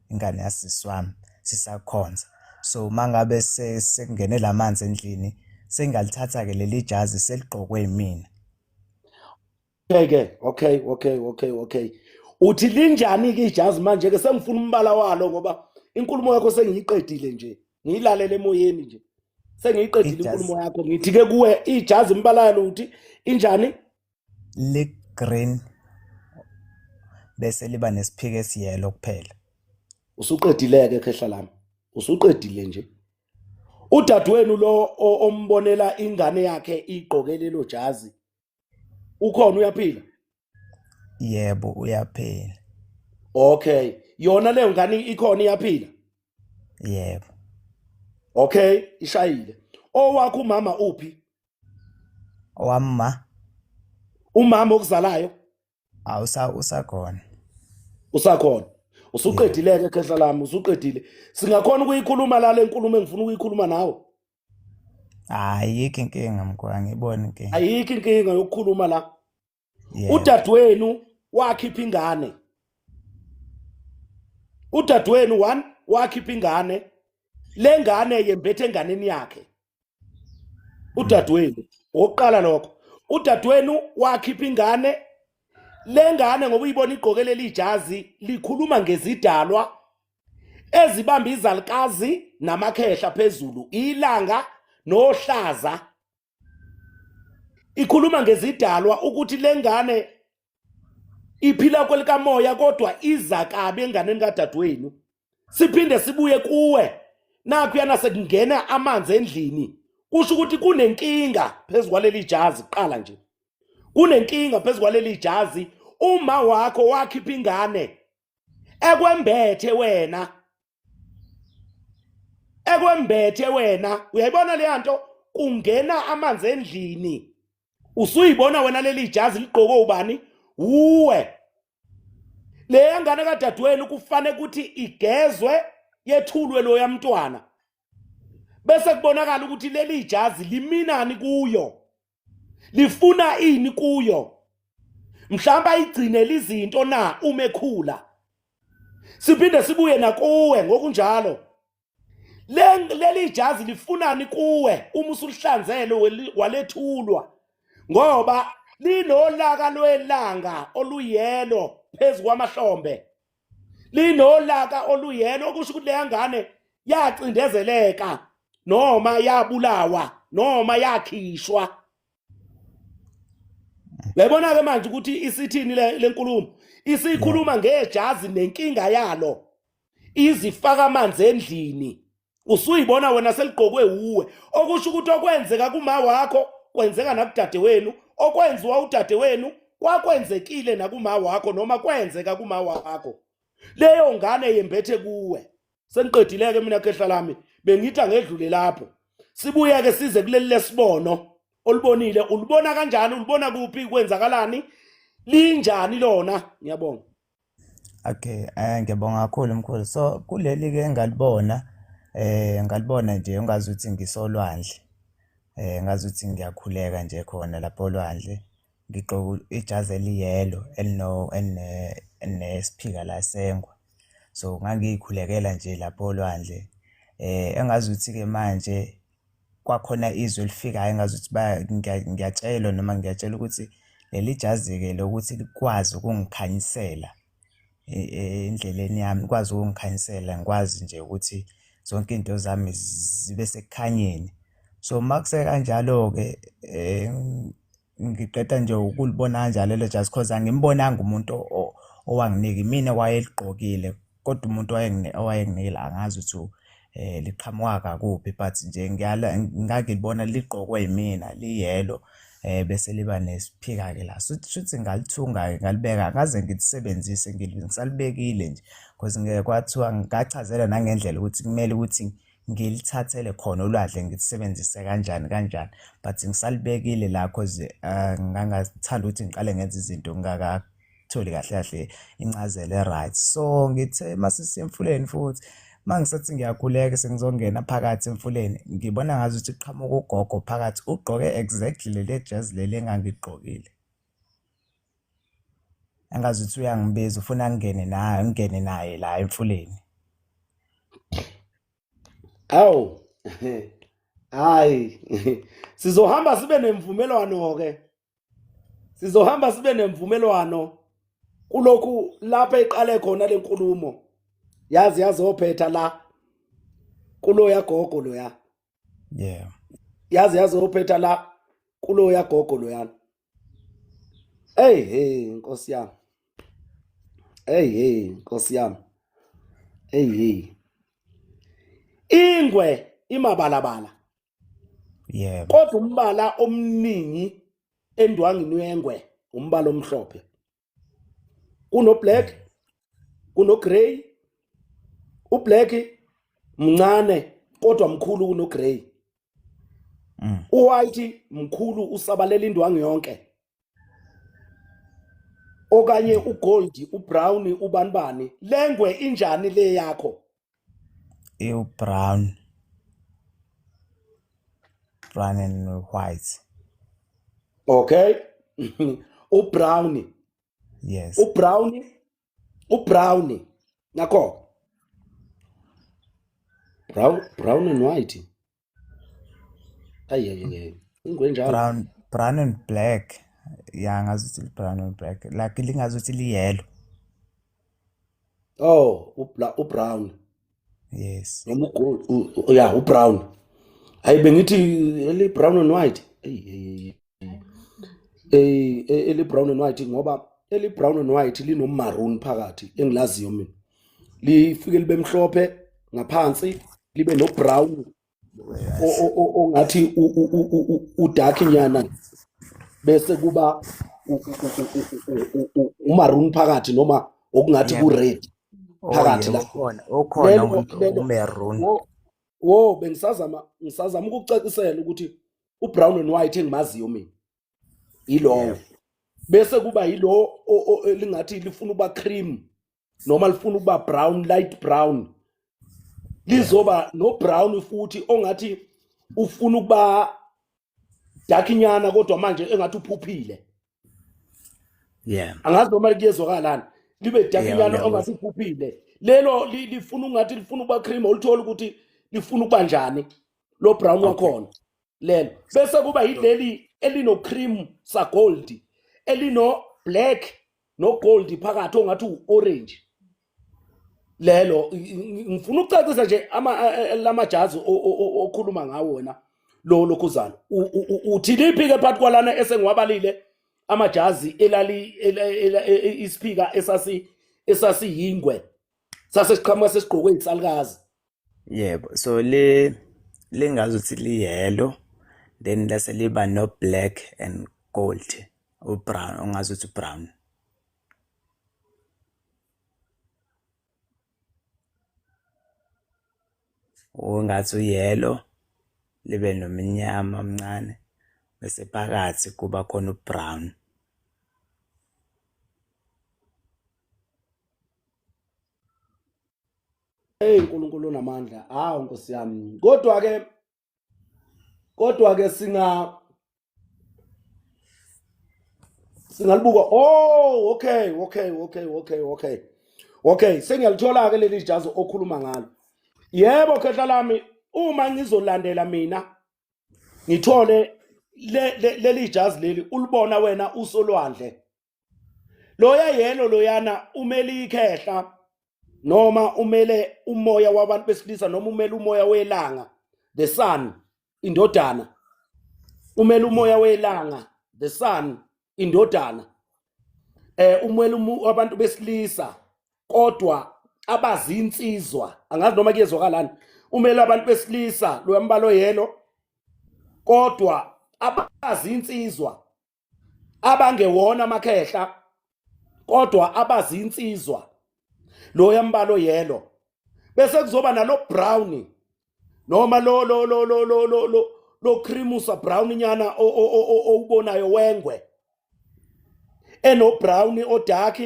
ingane yasisi wami sisakhonza. So uma ngabe sekungene la manzi endlini sengalithatha-ke leli jazi seligqokwe yimina. Okay ke, okay, okay, okay, okay. Uthi linjani ke ijazi manje ke sengifuna umbala walo ngoba inkulumo yakho sengiyiqedile nje. Ngiyilalele emoyeni nje. Sengiyiqedile inkulumo yakho ngithi ke kuwe ijazi umbala yalo uthi injani? Li green bese liba nesiphiko esiyelo kuphela. Usuqedile ke khehla lami. Usuqedile nje. Udadewenu lo ombonela ingane yakhe igqoke lelo jazi ukhona uyaphila Yebo, uyaphila. Okay, yona leyo ngane ikhona iyaphila? Yebo. Okay, ishayile. Owakho umama uphi? Owami ma? Umama okuzalayo? Awusa usakhona. Usakhona. Usuqedile ke khehla lami, usuqedile. Singakhona ukuyikhuluma la le nkulumo engifuna ukuyikhuluma nawe? Ayikho inkinga mkhulu, angiyiboni inkinga. Ayikho inkinga yokukhuluma la. Yebo. Udadewenu wakhipha ingane. Udadewenu one wakhipha ingane. Le ngane yembethe enganeni yakhe. Udadewenu oqala lokho. Udadewenu wakhipha ingane. Le ngane ngoba uyibona igqoke leli jazi likhuluma ngezidalwa ezibamba izalukazi namakhehla phezulu ilanga nohlaza ikhuluma ngezidalwa ukuthi lengane iphila kwelikamoya kodwa iza kabi enganeni kadadewenu siphinde sibuye kuwe nakuyana sekungena amanzi endlini kusho ukuthi kunenkinga phezu kwaleli jazi kuqala nje kunenkinga phezu kwaleli jazi uma wakho wakhipha ingane ekwembethe wena ekwembethe wena uyayibona leya nto kungena amanzi endlini usuyibona wena leli jazi ligqoke ubani wuwe leya ngane kadadewenu kufanele ukuthi igezwe yethulwe loya mntwana bese kubonakala ukuthi leli jazi liminani kuyo lifuna ini kuyo mhlawumbe ayigcinele izinto na uma ekhula siphinde sibuye nakuwe ngokunjalo Leli jazi lifunani kuwe uma usuhlanzele walethulwa, ngoba linolaka lwelanga oluyelo phezu kwamahlombe, linolaka oluyelo, okusho ukuthi leya ngane yacindezeleka noma yabulawa noma yakhishwa. Uyayibona ke manje ukuthi isithini le nkulumo? Isikhuluma ngejazi nenkinga yalo, izifaka amanzi endlini. Usuyibona wena seligqokwe wuwe, okusho ukuthi okwenzeka kuma wakho kwenzeka nakudadewenu, okwenziwa udadewenu kwakwenzekile nakuma wakho noma kwenzeka kuma wakho. Leyo ngane yembethe kuwe. Sengiqedile-ke mina khehla lami, bengithi angedlule lapho. Sibuye-ke size kuleli lesibono olubonile. Ulubona kanjani? Ulubona kuphi? Kwenzakalani? Linjani lona? Ngiyabonga. Okay, ngiyabonga kakhulu mkhulu. So kuleli ke ngalibona ngalibona nje ungazuthi ngisolwandle. Ngazuthi ngiyakhuleka nje khona lapho olwandle. Ngigqoke ijazi eliyelo elino eline elinesiphika la sengwa. So ngangiyikhulekela nje lapho olwandle. Engazuthi ke manje kwakhona izwi elifikayo engazuthi ngiyatshelwa noma ngiyatshela ukuthi leli jazi-ke lokuthi likwazi ukungikhanyisela endleleni yami, likwazi ukungikhanyisela ngikwazi nje ukuthi zonke iy'nto zami zibe sekukhanyeni. So, uma kusekanjalo-ke ngiqeda nje ukulibona kanjalo lelo jazi cause angimbonanga umuntu owanginika, imina owayeligqokile kodwa umuntu owayenginikile angazi ukuthi liqhamuka ngakuphi but nje ngangilibona ligqokwe yimina liyelo bese liba nesiphika-ke la. Shuthi ngalithunga-ke ngalibeka angikaze ngilisebenzise ngisalibekile nje cause ngeke kwathiwa ngachazelwa nangendlela ukuthi kumele ukuthi ngilithathele khona olwandle ngilisebenzise kanjani kanjani but ngisalibekile la cause ngangathanda ukuthi ngiqale ngenze izinto ngingakatholi kahle kahle incazelo e-right. So ngithe mase siya emfuleni futhi uma ngisathi ngiyakhuleka sengizongena phakathi emfuleni ngibona ngazuthi kuqhamuka ugogo phakathi ugqoke exactly leli jazi leli engangigqokile. Engazuthi uyangibiza ufuna ngingene naye ngingene naye la emfuleni. Awu. Hayi. Sizohamba sibe nemvumelwano ke. Sizohamba sibe nemvumelwano kulokhu lapha eqale khona lenkulumo. Yazi yazophetha la kuloya gogo loya. Yeah. Yazi yazophetha la kuloya gogo loyana. Hey hey Nkosi yami. Hey hey Nkosi yami. Hey hey. Ingwe imabalabala. Yebo. Kodwa umbala omningi endwangini yengwe umbala omhlophe. Kuno black, kuno grey. U black mncane kodwa mkhulu kuno grey. U-white mkhulu usabalela indwangu yonke. Okanye ugold, ubrown, ubanibani. Lengwe injani le yakho? Iwu-brown. Brown and white. Okay. Ubrown. Yes. Ubrown, ubrown. Nakho. Brown, brown and white. Ay ay ay. Ingwe njalo. Brown, brown and black. Yeah, ngazuthi li-brown and black. Like lingazuthi liyellow. Oh, ubrown. Yes. Noma ugold, yeah, ubrown. Hayi bengithi eli brown and white. Ey ey ey. Eh, eli brown and white ngoba eli brown and white lino maroon phakathi engilaziyo mina. Lifike libe mhlophe ngaphansi libe no brown ongathi udark nyana bese kuba umaroon phakathi noma okungathi ku red phakathi la. Ukhona ukhona umaroon. Wo bengisazama ukucacisela ukuthi ubrown and white engimaziyo mina yilowo, bese kuba yilo lingathi lifuna ukuba cream noma lifuna ukuba brown, light brown, lizoba no brown futhi ongathi ufuna ukuba dark nyana kodwa manje engathi uphuphile. Angazi noma kuyezwakalani, libe dark nyana ongathi uphuphile. Lelo lifuna ungathi lifuna ukuba cream, oluthola ukuthi lifuna ukuba njani lo brown wakhona lelo bese kuba yileli elino cream sa gold elino black no gold phakathi ongathi u-orange lelo. Ngifuna ukucacisa nje ama lamajazi okhuluma ngawo wena lo lokhuzana. Uthi liphi ke phakathi kwalana esengiwabalile amajazi elali isiphika esasi esasiyingwe sase siqhamuka sesigqokwe insalukazi? Yebo, so le lingazuthi li-yellow, then lase liba no black and gold, u-brown, ongazuthi u-brown. Ungathi u-yellow libe nomnyama omncane bese phakathi kuba khona u-brown. Hey uNkulunkulu onamandla, hawu Nkosi yami. Kodwa ke kodwa ke singa singalibuka. Oh okay okay okay okay okay okay, sengiyalithola ke leli jazi okhuluma ngalo. Yebo khehla lami, uma ngizolandela mina ngithole leli jazi leli ulibona wena usolwandle, loya yelo loyana umele ikhehla noma umele umoya wabantu besilisa noma umele umoya welanga, the sun, indodana. Umele umoya welanga, the sun, indodana. Umele abantu besilisa kodwa abazinsizwa, angazi noma kuyezwakalani. Umele abantu besilisa loya mbalo yelo, kodwa abazinsizwa abangewona amakhehla kodwa abazinsizwa, loya mbalo yelo. Bese kuzoba nalo brown noma lo lo lo lo lo lo lo lo creamusa brown nyana owubonayo wengwe eno brown odark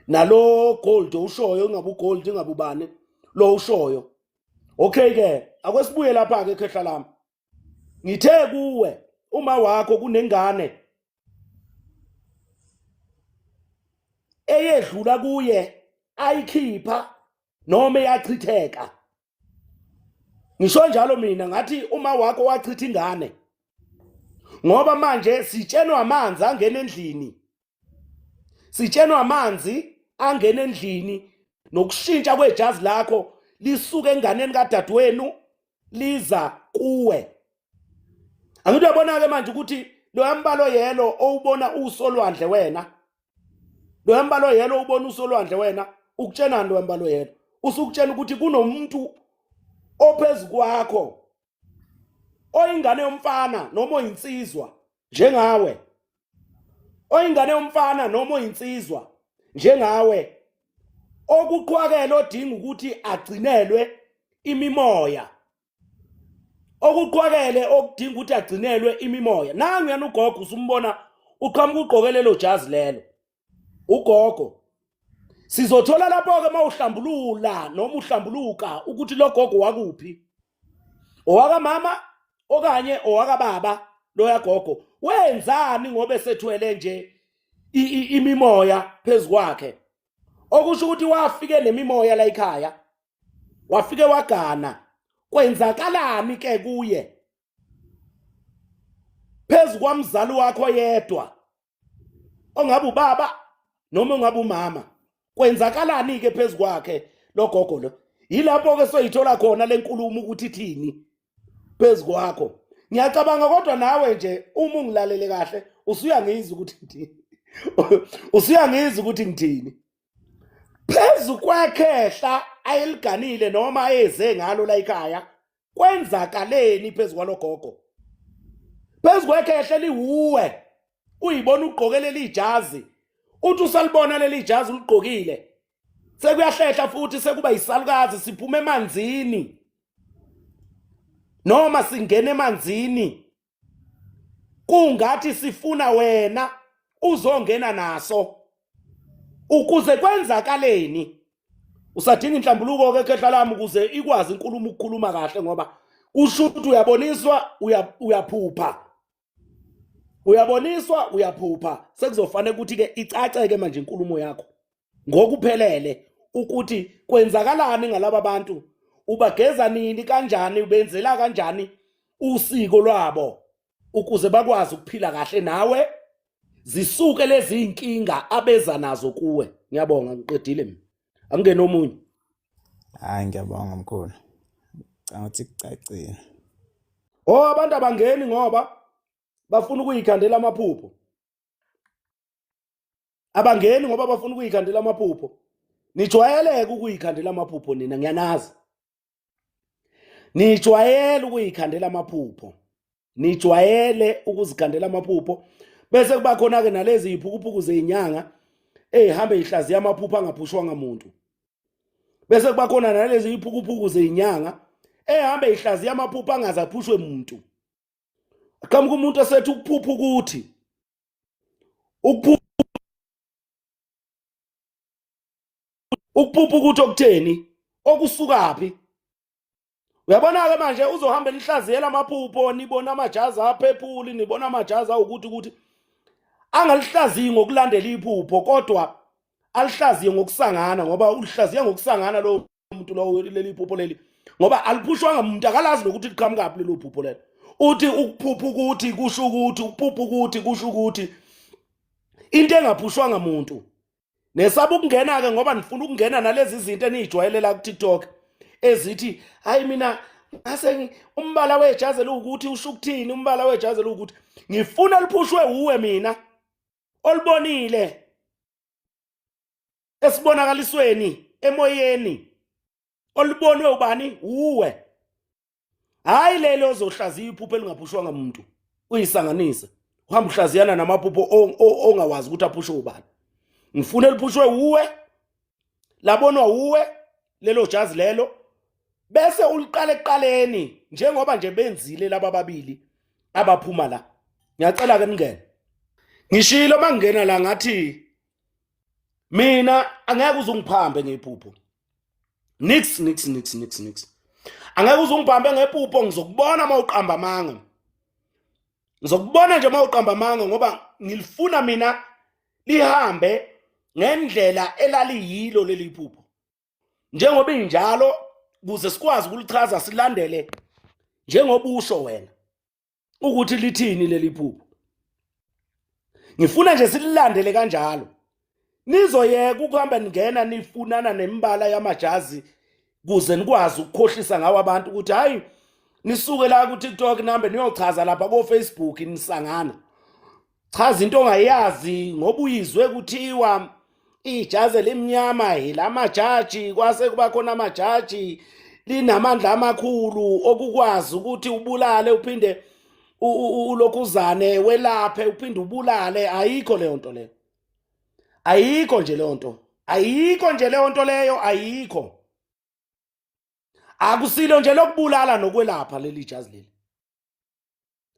nalo gold ushoyo, ingabe ugold ingabe ubani lo ushoyo. Okay ke, akwesibuye lapha ke khehla lami. Ngithe kuwe uma wakho kunengane eyedlula kuye ayikhipha noma eyachitheka. Ngisho njalo mina ngathi uma wakho wachitha ingane, ngoba manje sitshenwa amanzi angena endlini, sitshenwa amanzi angena endlini nokushintsha kwejazi lakho lisuke enganeni kadadewenu liza kuwe. Angithi uyabona ke manje ukuthi loya mbalo yelo owubona usolwandle wena, loya mbalo yelo ubona usolwandle wena, ukutshenani loya mbalo yelo? Usukutshena ukuthi kunomuntu ophezu kwakho oyingane yomfana noma oyinsizwa njengawe, oyingane yomfana noma oyinsizwa njengawe, okuqhwakela odinga ukuthi agcinelwe imimoya, okuqhwakele okudinga ukuthi agcinelwe imimoya. Nangu yana ugogo, usumbona uqhamuka ugqoke lelo jazi lelo ugogo. Sizothola lapho-ke uma uhlambulula noma uhlambuluka ukuthi lo gogo wakuphi, owakamama okanye owakababa. Loya gogo wenzani ngoba esethwele nje imimoya phezu kwakhe, okusho ukuthi wafike nemimoya la ekhaya, wafike wagana, kwenzakalani ke kuye phezu kwamzali wakho yedwa ongabe ubaba noma ongabe umama? Kwenzakalani ke phezu kwakhe lo gogo lo? Yilapho ke soyithola khona lenkulumo ukuthi ithini phezu kwakho. Ngiyacabanga kodwa nawe nje uma ungilalele kahle usuyangizwa ukuthi ngithini, usuyangizwa ukuthi ngithini phezu kwekhehla ayeliganile noma ayeze ngalo la ekhaya. Kwenzakaleni phezu kwalogogo, phezu kwekhehla eliwuwe uyibona ugqoke leli jazi, uthi usalibona leli jazi uligqokile sekuyahlehla futhi sekuba yisalukazi, siphuma emanzini noma singena emanzini kungathi sifuna wena uzongena naso ukuze kwenzakaleni? Usadinga inhlambuluko ke khehla lami ukuze ikwazi inkulumo ukukhuluma kahle, ngoba kusho ukuthi uyaboniswa, uyaphupha, uyaboniswa, uyaphupha. Sekuzofanele ukuthi ke icaceke manje inkulumo yakho ngokuphelele ukuthi kwenzakalani ngalaba bantu. Ubageza nini kanjani ubenzela kanjani usiko lwabo ukuze bakwazi ukuphila kahle nawe zisuke lezi inkinga abeza nazo kuwe. Ngiyabonga ngiqedile mina. Angene omunye. Hayi ngiyabonga mkhulu. Ngicabanga ukuthi kucacile. Oh abantu abangeni ngoba bafuna ukuyikhandela amaphupho. Abangeni ngoba bafuna ukuyikhandela amaphupho. Nijwayeleke ukuyikhandela amaphupho nina ngiyanazi. Nijwayele ukuyikhandela amaphupho. Nijwayele ukuzikhandela amaphupho. Bese kuba khona ke nalezi iphukuphuku zezinyanga ezihambe ihlaziya amaphupho angaphushwanga muntu. Bese kuba khona nalezi iphukuphuku zezinyanga ehambe ihlaziya amaphupho angaze aphushwe muntu. Aqhamuka umuntu esethi ukuphupha ukuthi ukuphupha ukuthi okutheni okusukaphi uyabona-ke manje uzohambe nihlaziyela amaphupho nibona amajazi aphephuli nibona amajazi awukuthi ukuthi angalihlaziyi ngokulandela iphupho kodwa alihlaziye ngokusangana ngoba ulihlaziya ngokusangana lowo muntu lowo leli phupho leli ngoba aliphushwanga muntu akalazi nokuthi liqhamukaphi lelo phupho lelo uthi ukuphupha ukuthi kusho ukuthi ukuphupha ukuthi kusho ukuthi into engaphushwanga muntu nesaba ukungena-ke ngoba nifuna ukungena nalezi zinto eniyijwayelela ku-tiktok ezithi hayi mina ngase umbala wejazi eliwukuthi usho ukuthini umbala wejazi eliwukuthi ngifuna liphushwe wuwe mina olibonile esibonakalisweni emoyeni olubonwe ubani uwe hayi lelo ozohlaziya iphupho elingaphushwanga muntu uyisanganise uhamba uhlaziyana namaphupho ongawazi ukuthi aphushwe ubani ngifuna eliphushwe uwe labonwa uwe lelo jazi lelo bese uliqala ekuqaleni njengoba nje benzile laba babili abaphuma la ngiyacela ke ningene ngishilo mangingena la ngathi mina angeke uze ungiphambe ngephupho nix nix nix nix nix angeke uze ungibambe ngephupho ngizokubona uma uqamba amanga ngizokubona nje uma uqamba amanga ngoba ngilifuna mina lihambe ngendlela elaliyilo leli phupho njengoba injalo kuze sikwazi ukulichaza silandele njengoba usho wena ukuthi lithini leli phupho ngifuna nje sililandele kanjalo nizoyeka ukuhamba ningena nifunana nemibala yamajazi kuze nikwazi ukukhohlisa ngawo abantu ukuthi hayi nisuke la ku-tiktok nihambe niyochaza lapha ko-facebook nisangana chaza into ongayazi ngoba uyizwe kuthiwa ijazi elimnyama yilamajaji kwase kuba khona amajaji linamandla amakhulu okukwazi ukuthi ubulale uphinde ulokhuzane welaphe uphinde ubulale ayikho leyo nto leyo ayikho nje leyo nto ayikho nje leyo nto leyo ayikho akusilo nje lokubulala nokwelapha leli jazi leli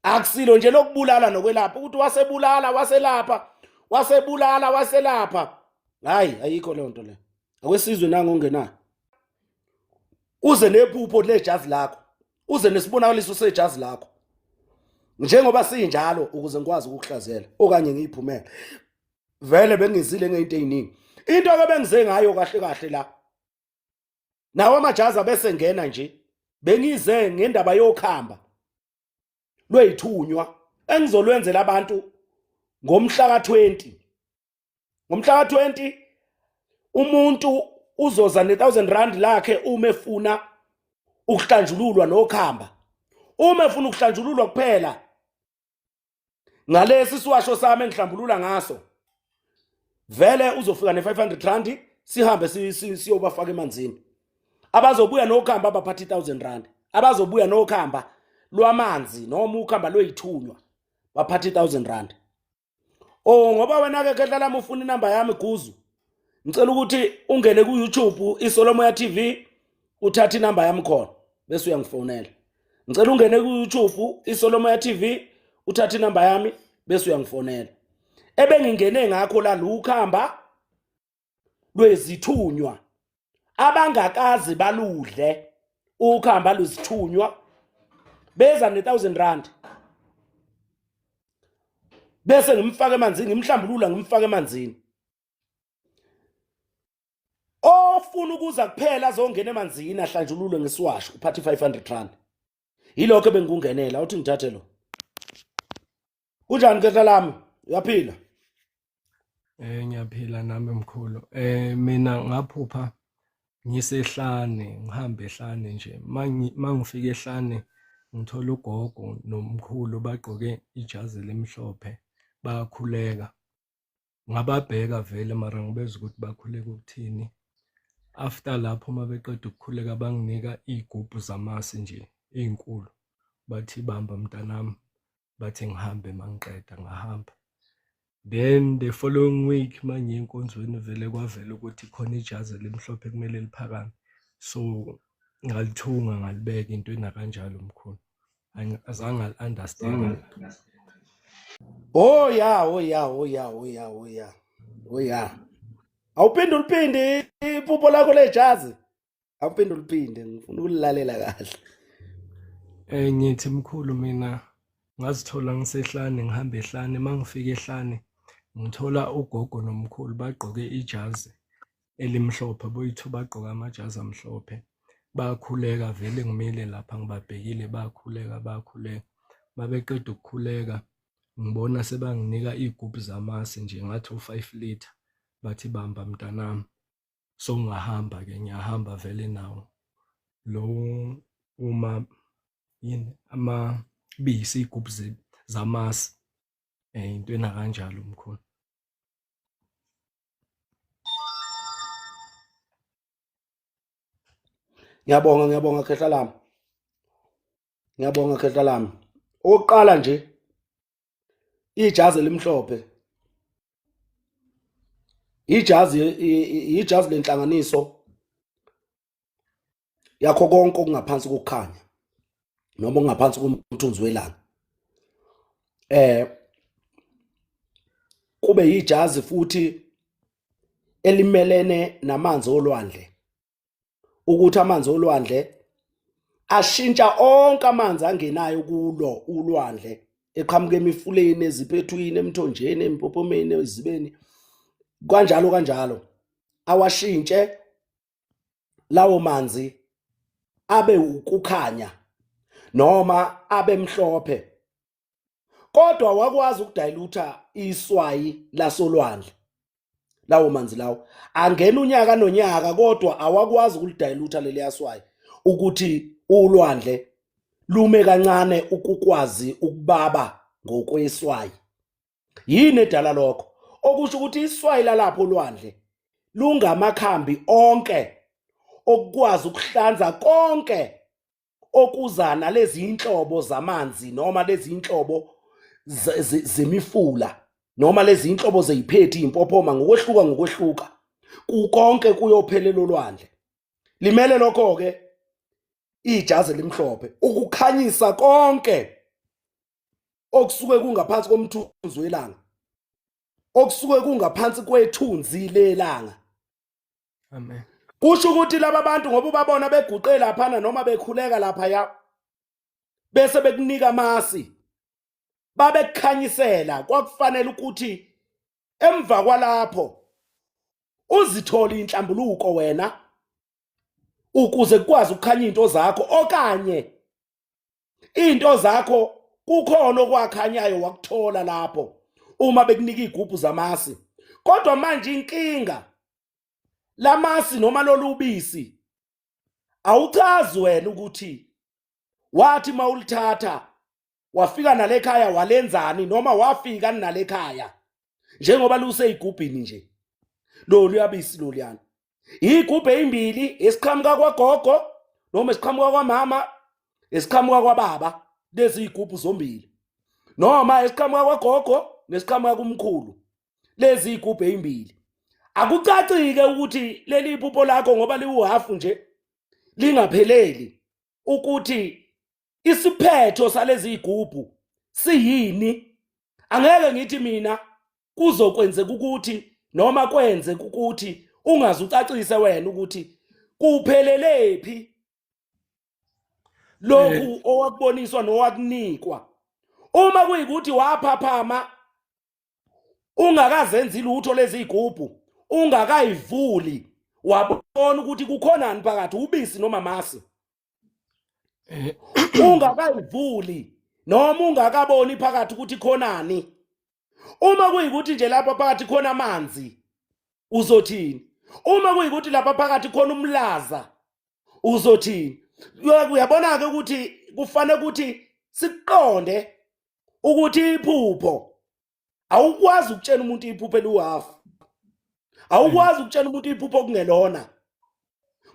akusilo nje lokubulala nokwelapha ukuthi wasebulala waselapha wasebulala waselapha hayi ayikho leyo nto leyo akwesizwe nango ongenayo uze nephupho lejazi lakho uze nesibonakaliso sejazi lakho njengoba sinjalo ukuze ngikwazi ukukuhlazela okanye ngiyiphumele vele bengizile ngento eziningi into ke bengize ngayo kahle kahle la nawo amajazi abese ngena nje bengize ngendaba yokhamba lweyithunywa engizolwenzela abantu ngomhla ka-20 ngomhla ka-20 umuntu uzoza ne-1000 rand lakhe uma efuna ukuhlanjululwa nokhamba uma efuna ukuhlanjululwa kuphela ngalesi siwasho sami engihlambulula ngaso vele uzofika ne-500 rand sihambe siyobafaka emanzini abazobuya nokhamba abaphatha i-1000 rand abazobuya nokhamba lwamanzi noma ukhamba lweyithunywa baphatha i-1000 rand oh ngoba wena-ke khehla lami ufuna inamba yami guzu ngicela ukuthi ungene ku-youtube isolomoya tv uthathe inamba yami khona bese uyangifonela ngicela ungene ku-youtube isolomoya tv uthathe inamba yami bese uyangifonela ebengingene ngakho la lukhamba lwezithunywa abangakazi baludle ukhamba lwezithunywa beza ne-1000 rand bese ngimfaka emanzini ngimhlambulula ngimfaka emanzini Ofuna ukuza kuphela azongena emanzini ahlanjululwe ngesiwasho uphathe 500 rand. Yilokho ebengikungenela uthi ngithathe lo. Kunjani khehla lami? Uyaphila? Ngiyaphila nami mkhulu. Mina ngaphupha ngisehlane, ngihamba ehlane nje. Mangifika ehlane ngithola ugogo nomkhulu bagqoke ijazi elimhlophe bayakhuleka. Ngababheka vele mara ngibezwa ukuthi bakhuleka ukuthini. After lapho uma beqeda ukukhuleka banginika iy'gubhu zamasi nje ey'nkulu. Bathi bamba mntanami. Bathi ngihambe mangiqeda ngahamba. Then the following week mangiye enkonzweni vele kwavela ukuthi khona ijazi elimhlophe kumele liphakame. So ngalithunga ngalibeka into enakanjalo mkhulu. Azange ngali-understand. Oh ya, oh ya, oh ya, oh ya, oh ya. Oh ya. Awuphinde uliphinde iphupho lakho lejazi. Awuphinde uliphinde ngifuna ukulilalela kahle. Ngithi mkhulu mina ngazithola ngisehlane ngihamba ehlane mangifika ehlane ngithola ugogo nomkhulu bagqoke ijazi elimhlophe boyithu bagqoka amajazi amhlophe bakhuleka vele ngimile lapha ngibabhekile bakhuleka bakhuleka mabeqeda ukukhuleka ngibona sebanginika iy'gubhu zamasi nje ngathi u-five litre bathi bamba mntanami. Sowungahamba ke ngiyahamba vele nawo lo uma yini amabisi iy'gubhu zamasi into ena kanjalo mkhulu. Ngiyabonga ngiyabonga khehla lami. Ngiyabonga khehla lami. Okokuqala nje ijazi elimhlophe ijazi ijazi lenhlanganiso yakho konke okungaphansi kokukhanya noma okungaphansi komthunzi welanga eh kube yijazi futhi elimelene namanzi olwandle ukuthi amanzi olwandle ashintsha onke amanzi angenayo kulo ulwandle eqhamuka emifuleni eziphethwini emthonjeni empophomeni ezibeni kanjalo kanjalo awashintshe lawo manzi abe ukukhanya noma abe mhlophe kodwa wakwazi ukudayilutha iswayi lasolwandle lawo manzi lawo angena unyaka nonyaka kodwa awakwazi ukulidayilutha leliya swayi ukuthi ulwandle lume kancane ukukwazi ukubaba ngokweswayi yini edala lokho okusho ukuthi iswayi lalapho olwandle lungamakhambi onke okukwazi ukuhlanza konke okuza nalezi inhlobo zamanzi noma lezi inhlobo zemifula noma lezi inhlobo zeyiphethi impophoma ngokwehluka ngokwehluka kukonke kuyophelela olwandle limele lokho ke ijazi elimhlophe ukukhanyisa konke okusuke kungaphansi komthunzi welanga okusuke kungaphansi kwethunzi lelanga Amen. Kusho ukuthi laba bantu ngoba ubabona beguqe laphana noma bekhuleka lapha ya bese bekunika amasi babekukhanyisela kwakufanele ukuthi emva kwalapho uzithole inhlambuluko wena ukuze kukwazi ukukhanya into zakho okanye into zakho kukhona okwakhanyayo wakuthola lapho uma bekunika izigubhu zamasi kodwa manje inkinga lamasi noma lolu bisi awuchazi wena ukuthi wathi mawulithatha wafika nalekhaya walenzani noma wafika nalekhaya njengoba luseyigubhini nje lolu yabisi loluyana igubhe ezimbili esiqhamuka kwagogo noma esiqhamuka kwamama esiqhamuka kwababa lezi igubhu zombili noma esiqhamuka kwagogo nesiqhamuka kumkhulu lezi igubhu ezimbili akucacike ukuthi leli iphupho lakho ngoba liwuhafu nje lingapheleli ukuthi isiphetho salezi igubhu siyini angeke ngithi mina kuzokwenzeka ukuthi noma kwenze ukuthi ungaze ucacise wena ukuthi kuphelelepi lokhu owakuboniswa nowakunikwa uma kuyikuthi waphaphama ungakazenzi lutho lezi igubhu ungakayivuli Wabona ukuthi kukhonani phakathi, ubisi noma amasi. Ungakayivuli noma ungakaboni phakathi ukuthi khonani. Uma kuyikuthi nje lapha phakathi khona amanzi, uzothini? Uma kuyikuthi lapha phakathi khona umlaza, uzothini? Uyabona-ke ukuthi kufanele ukuthi siqonde ukuthi iphupho awukwazi ukutshela umuntu iphupho eliwuhafu, awukwazi ukutshela umuntu iphupho okungelona,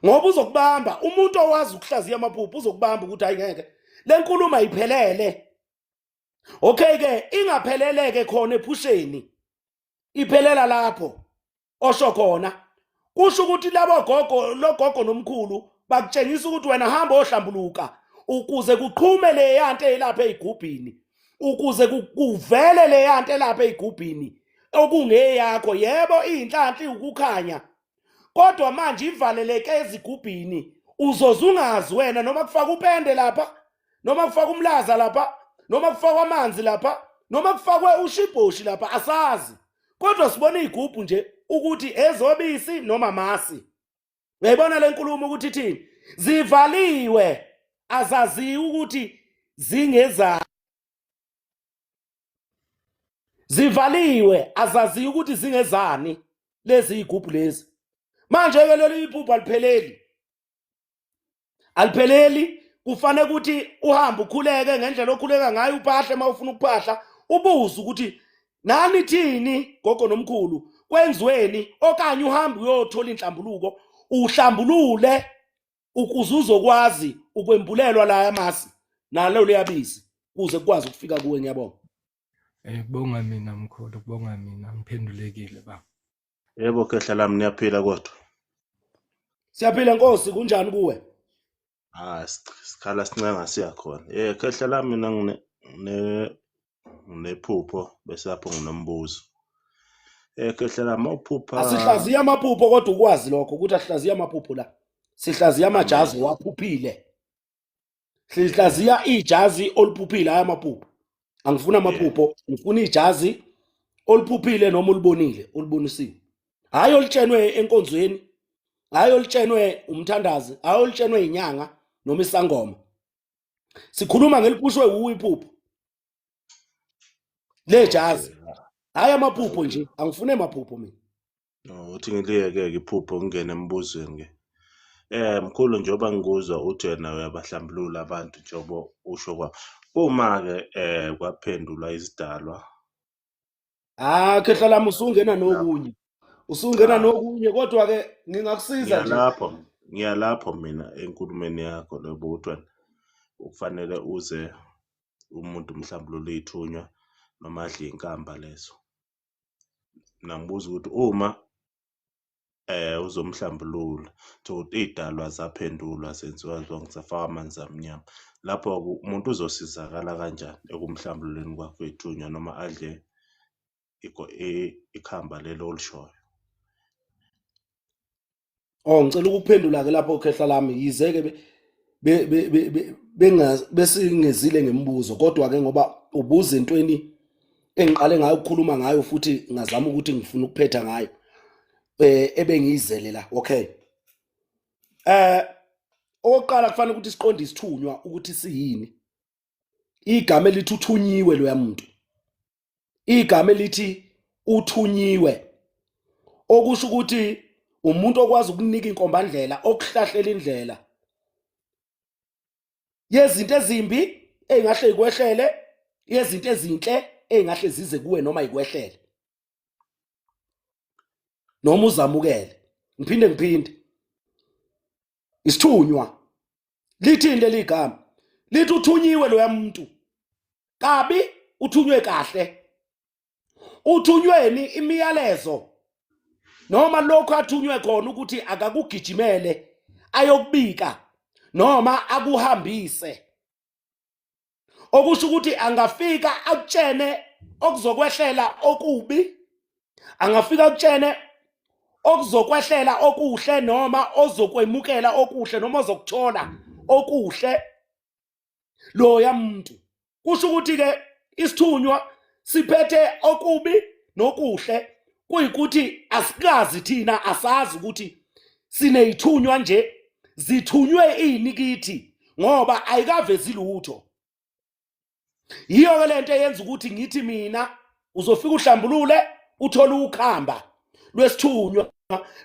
ngoba uzokubamba umuntu owazi ukuhlaziya amaphupho, uzokubamba ukuthi hayi ngeke le nkulumo ayiphelele. Okay ke, ingapheleleke khona ephusheni, iphelela lapho osho khona. Kusho ukuthi labo gogo, logogo nomkhulu bakutshengisa ukuthi wena hamba ohlambuluka ukuze kuqhume le yanto elapha eyigubhini, ukuze kuvele le yanto elapha eyigubhini okungeyakho. Yebo, iyinhlanhla, iwukukhanya, kodwa manje ivaleleke ezigubhini, uzoze ungazi wena noma kufaka upende lapha, noma kufaka umlaza lapha, noma kufakwa amanzi lapha, noma kufakwe ushibhoshi lapha, asazi. Kodwa sibona izigubhu nje ukuthi ezobisi noma masi. Uyayibona le nkulumo ukuthi ithini? Zivaliwe, azaziwa ukuthi zingezani. Zivaliwe, azaziwa ukuthi zingezani lezi izigubhu lezi. Manje ke leli iphupho alipheleli, alipheleli. Kufanele ukuthi uhambe ukhuleke ngendlela okhuleka ngayo, uphahle uma ufuna ukuphahla, ubuze ukuthi nani thini gogo nomkhulu, kwenziweni, okanye uhambe uyothola inhlambuluko, uhlambulule ukuze uzokwazi ukwembulelwa la amasi nalo leyabisi kuze kukwazi ukufika kuwe. Ngiyabonga. Kubonga mina mkhulu, kubonga mina, ngiphendulekile baba. Yebo khehla lami, niyaphila kodwa? Siyaphila Nkosi, kunjani kuwe? Ah, sikhala sincenga siyakhona. Khehla lami, mina ngine nginephupho bese lapho nginombuzo. Khehla lami, mawuphupha Asihlaziya amaphupho, kodwa ukwazi lokho ukuthi asihlaziya amaphupho la. Sihlaziya amajazi waphuphile. Sihlaziya ijazi oluphuphile, hayi amaphupho. Angifuni amaphupho, ngifuna ijazi oluphuphile noma ulibonile, olubonisiwe. Hayi olutshenwe enkonzweni, hayi olutshenwe umthandazi, hayi olutshenwe inyanga noma isangoma. Sikhuluma ngeliphushwe wuwe iphupho lejazi, hayi amaphupho nje, angifune amaphupho mina. No, uthi ngiliyeke-ke iphupho ngingene embuzweni ke. Mkhulu, njengoba ngikuzwa uthi wena uyabahlambulula abantu njengoba usho kwa. Uma-ke kwaphendulwa izidalwa. Ah, khehla lami, usungena nokunye. Usungena nokunye, kodwa ke ngingakusiza nje. Ngiyalapho, ngiyalapho mina enkulumeni yakho lobo ukuthi wena ukufanele uze umuntu mhlambulule ithunywa noma adle inkamba lezo. Mina ngibuza ukuthi uma uzomhlambulula thokuthi iy'dalwa zaphendulwa zenziwa zonke zafakwa amanzi amnyama, lapho-ke umuntu uzosizakala kanjani ekumhlambululeni kwakhe kwey'thunywa noma adle ikhamba lelo olishoyo? Oh, ngicela ukuphendula ke lapho khehla lami, yize ke besingezile ngemibuzo, kodwa ke ngoba ubuza entweni engiqale ngayo ukukhuluma ngayo futhi ngazama ukuthi ngifuna ukuphetha ngayo ebengiyizele la. Okay, okokuqala kufanele ukuthi siqonde isithunywa ukuthi siyini. Igama elithi uthunyiwe loya muntu, igama elithi uthunyiwe, okusho ukuthi umuntu okwazi ukunika inkombandlela, okuhlahlela indlela yezinto ezimbi engahle ikwehlele, yezinto ezinhle engahle zize kuwe noma ikwehlele noma uzamukele. Ngiphinde ngiphinde, isithunywa lithini leli gama? Lithi uthunyiwe loya muntu kabi, uthunywe kahle. Uthunyweni imiyalezo noma lokho athunywe khona ukuthi akakugijimele ayokubika noma akuhambise, okusho ukuthi angafika akutshene okuzokwehlela okubi, angafika akutshene okuzokwehlela okuhle, noma ozokwemukela okuhle, noma ozokuthola okuhle loya muntu. Kusho ukuthi ke isithunywa siphethe okubi nokuhle, kuyikuthi asikazi thina, asazi ukuthi Sineyithunywa nje zithunywe ini kithi ngoba ayikavezi lutho. Yiyo ke lento eyenza ukuthi ngithi mina uzofika uhlambulule uthole ukhamba lwesithunywa.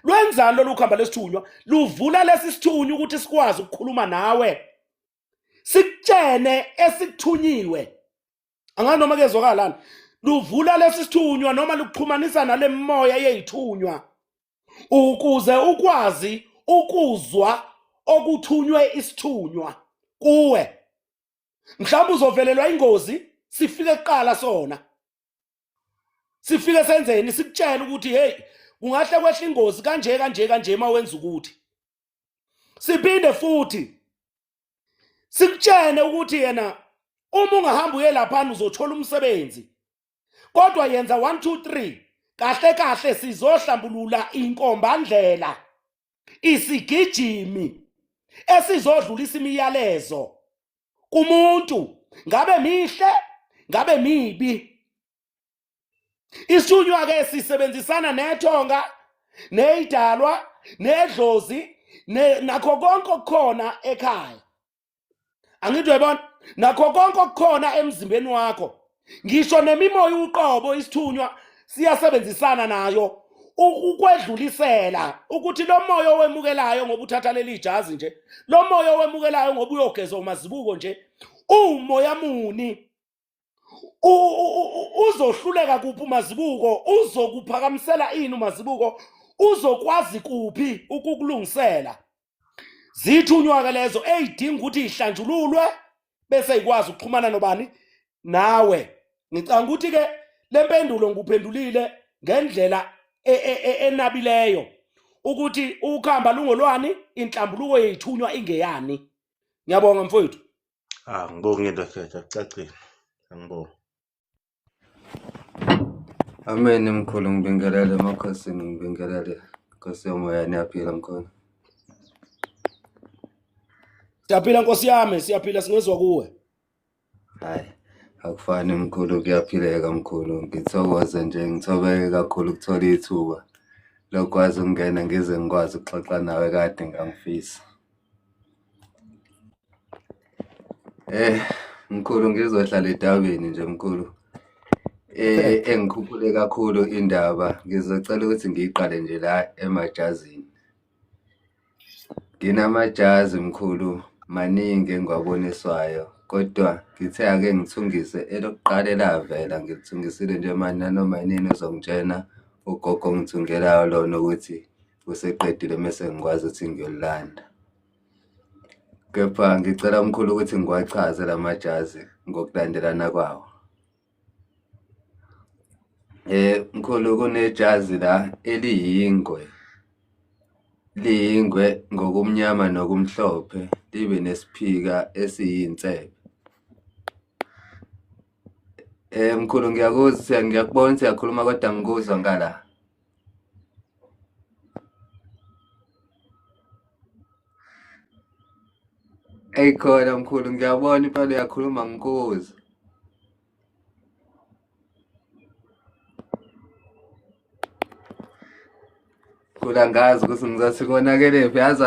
Lwenzani lolu khamba lwesithunywa? Luvula lesi sithunywa ukuthi sikwazi ukukhuluma nawe, sikutshene esikuthunyiwe. Angazi noma kuyezwakala lana. Luvula lesi sithunywa noma lukuxhumanisa nale moya yeyithunywa ukuze ukwazi ukuzwa okuthunywe isithunywa kuwe. Mhlawumbe uzovelelwa ingozi, sifike kuqala sona, sifike senzeni, sikutshela ukuthi hey, kungahle kwehle ingozi kanje kanje kanje uma wenza ukuthi. Siphinde futhi sikutshene ukuthi yena uma ungahamba uye laphana uzothola umsebenzi, kodwa yenza 1 2 3. Kahle kahle sizohlambulula inkombandlela, isigijimi esizodlulisa imiyalezo kumuntu, ngabe mihle ngabe mibi. Isithunywa ke sisebenzisana nethonga neyidalwa nedlozi nakho konke okukhona ekhaya. Angithi uyayibona, nakho konke okukhona emzimbeni wakho, ngisho nemimoya uqobo, isithunywa siyasebenzisana nayo ukwedlulisela ukuthi lo moya owemukelayo ngoba uthatha leli jazi nje, lo moya owemukelayo ngoba uyogeza umazibuko nje, uwumoya muni, uzohluleka kuphi umazibuko, uzokuphakamisela ini umazibuko, uzokwazi kuphi ukukulungisela. Zithunywa ke lezo eyidinga ukuthi ihlanjululwe bese ikwazi ukuxhumana nobani nawe. Ngicanga ukuthi ke lempendulo ngikuphendulile ngendlela enabileyo ukuthi ukhamba lungolwani, inhlambuluko yeyithunywa ingeyani. Ngiyabonga mfowethu. Ah, ngibonge into khehla, kucacile. Angibonge. Amen mkhulu, ngibingelele emakhosini, ngibingelele Nkosi yomoya, niyaphila mkhulu? Siyaphila Nkosi yami, siyaphila, singezwa kuwe. Hayi, akufani mkhulu, kuyaphileka mkhulu. Ngithokoze nje, ngithobeke kakhulu ukuthola ithuba lokwazi ukungena ngize ngikwazi ukuxoxa nawe kade ngangifisa. Mkhulu ngizohlala edabeni nje mkhulu. Engikhuphule kakhulu indaba ngizocela ukuthi ngiyiqale nje la emajazini. Nginamajazi mkhulu maningi engiwaboniswayo kodwa ngithe ake ngithungise elokuqala elavela ngilithungisile nje manje nanoma yinini uzongitshena ugogo ongithungelayo lona ukuthi useqedile mese ngikwazi ukuthi ngiyolilanda. Kepha ngicela mkhulu ukuthi ngiwachaze la majazi ngokulandelana kwawo. Mkhulu kunejazi la eliyingwe, liyingwe ngokumnyama nokumhlophe, libe nesiphika esiyinsephe. Mkhulu ngiyakuzwa, ngiyakubona siyakhuluma kodwa ngikuzwa ngala. Eyi khona mkhulu ngiyabona impela uyakhuluma ngikuzwa. Mkhulu angazi ukuthi ngizothi konakelephi yazi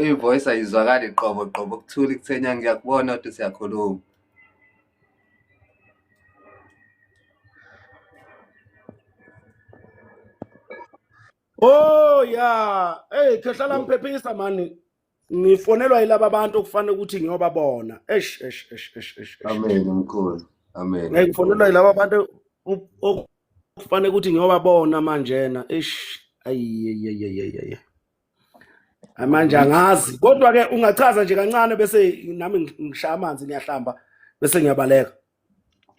i-voice ayizwakali qobo qobo kuthula kuthenya ngiyakubona kodwa siyakhuluma. Oh yeah, hey khehla lamphephisa mani. Ngifonelwa yilaba bantu okufanele ukuthi ngiyobabona. Eish eish eish eish eish. Amen mkhulu. Amen. Ngeke ngifonelwa yilaba bantu okufanele ukuthi ngiyobabona manjena. Eish ayi. Manje angazi kodwa ke ungachaza nje kancane bese nami ngishaya amanzi ngiyahlamba bese ngiyabaleka.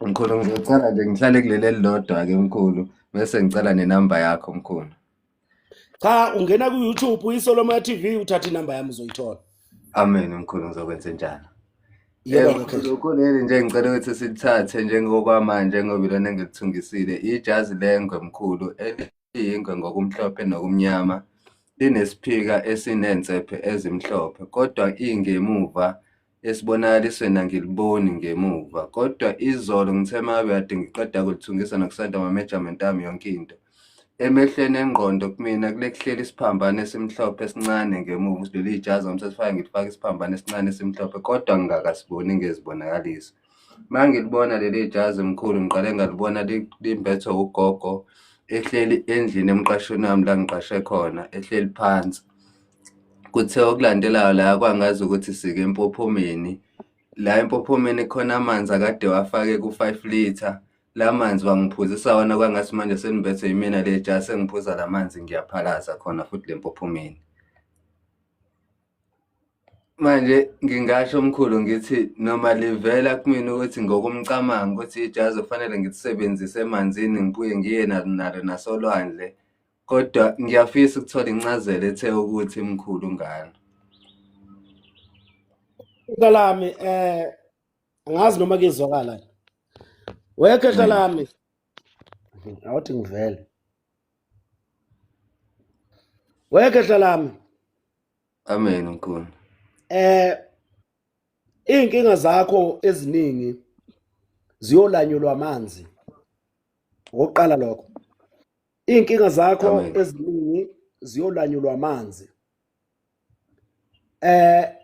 Mkhulu ngizocela nje ngihlale kuleli elilodwa-ke mkhulu bese ngicela nenamba yakho mkhulu. Cha ungena ku-YouTube uyiSolomoya TV uthatha inamba yami uzoyithola. Amen mkhulu ngizokwenza njalo. Yebo Mkhulu kuleli nje ngicela ukuthi silithathe njengokwamanje ngoba ilona engilithungisile ijazi lengwe mkhulu eliyingwe ngokumhlophe nokumnyama linesiphika esinensephe ezimhlophe kodwa ingemuva esibonakalisweni angiliboni ngemuva kodwa izolo ngithe uma kade ngiqeda kulithungisa nokusanda ama-measurement ami yonke into. Emehlweni engqondo kumina kule kuhleli isiphambano esimhlophe esincane ngemuva ukuthi leli jazi ngomsesifake ngilifake isiphambano esincane esimhlophe kodwa ngingakasiboni ngezibonakaliso. Uma ngilibona leli jazi mkhulu ngiqale ngalibona limbethwe ugogo ehleli endlini emqashweni wami la ngiqashe khona ehleli phansi. Kuthe okulandelayo la kwangazi ukuthi sike empophomeni la empophomeni khona amanzi akade wafake ku-5 litre La manzi wangiphuzisa wona kwangathi manje senibethwe yimina le jazi sengiphuza la manzi ngiyaphalaza khona futhi le mpophomeni. Manje ngingasho mkhulu ngithi noma livela kumina ukuthi ngokomcamango ukuthi ijazi kufanele ngilisebenzise emanzini ngibuye ngiye nalo nasolwandle kodwa ngiyafisa ukuthola incazelo ethe ukuthi mkhulu ngalo. Lami eh angazi noma kuyezwakala wekhehla lami awuthi ngivele wekhehla lami amen mkhulu eh inkinga zakho eziningi ziyolanyulwa amanzi okokuqala lokho Iy'nkinga zakho eziningi ziyolanyulwa amanzi. Eh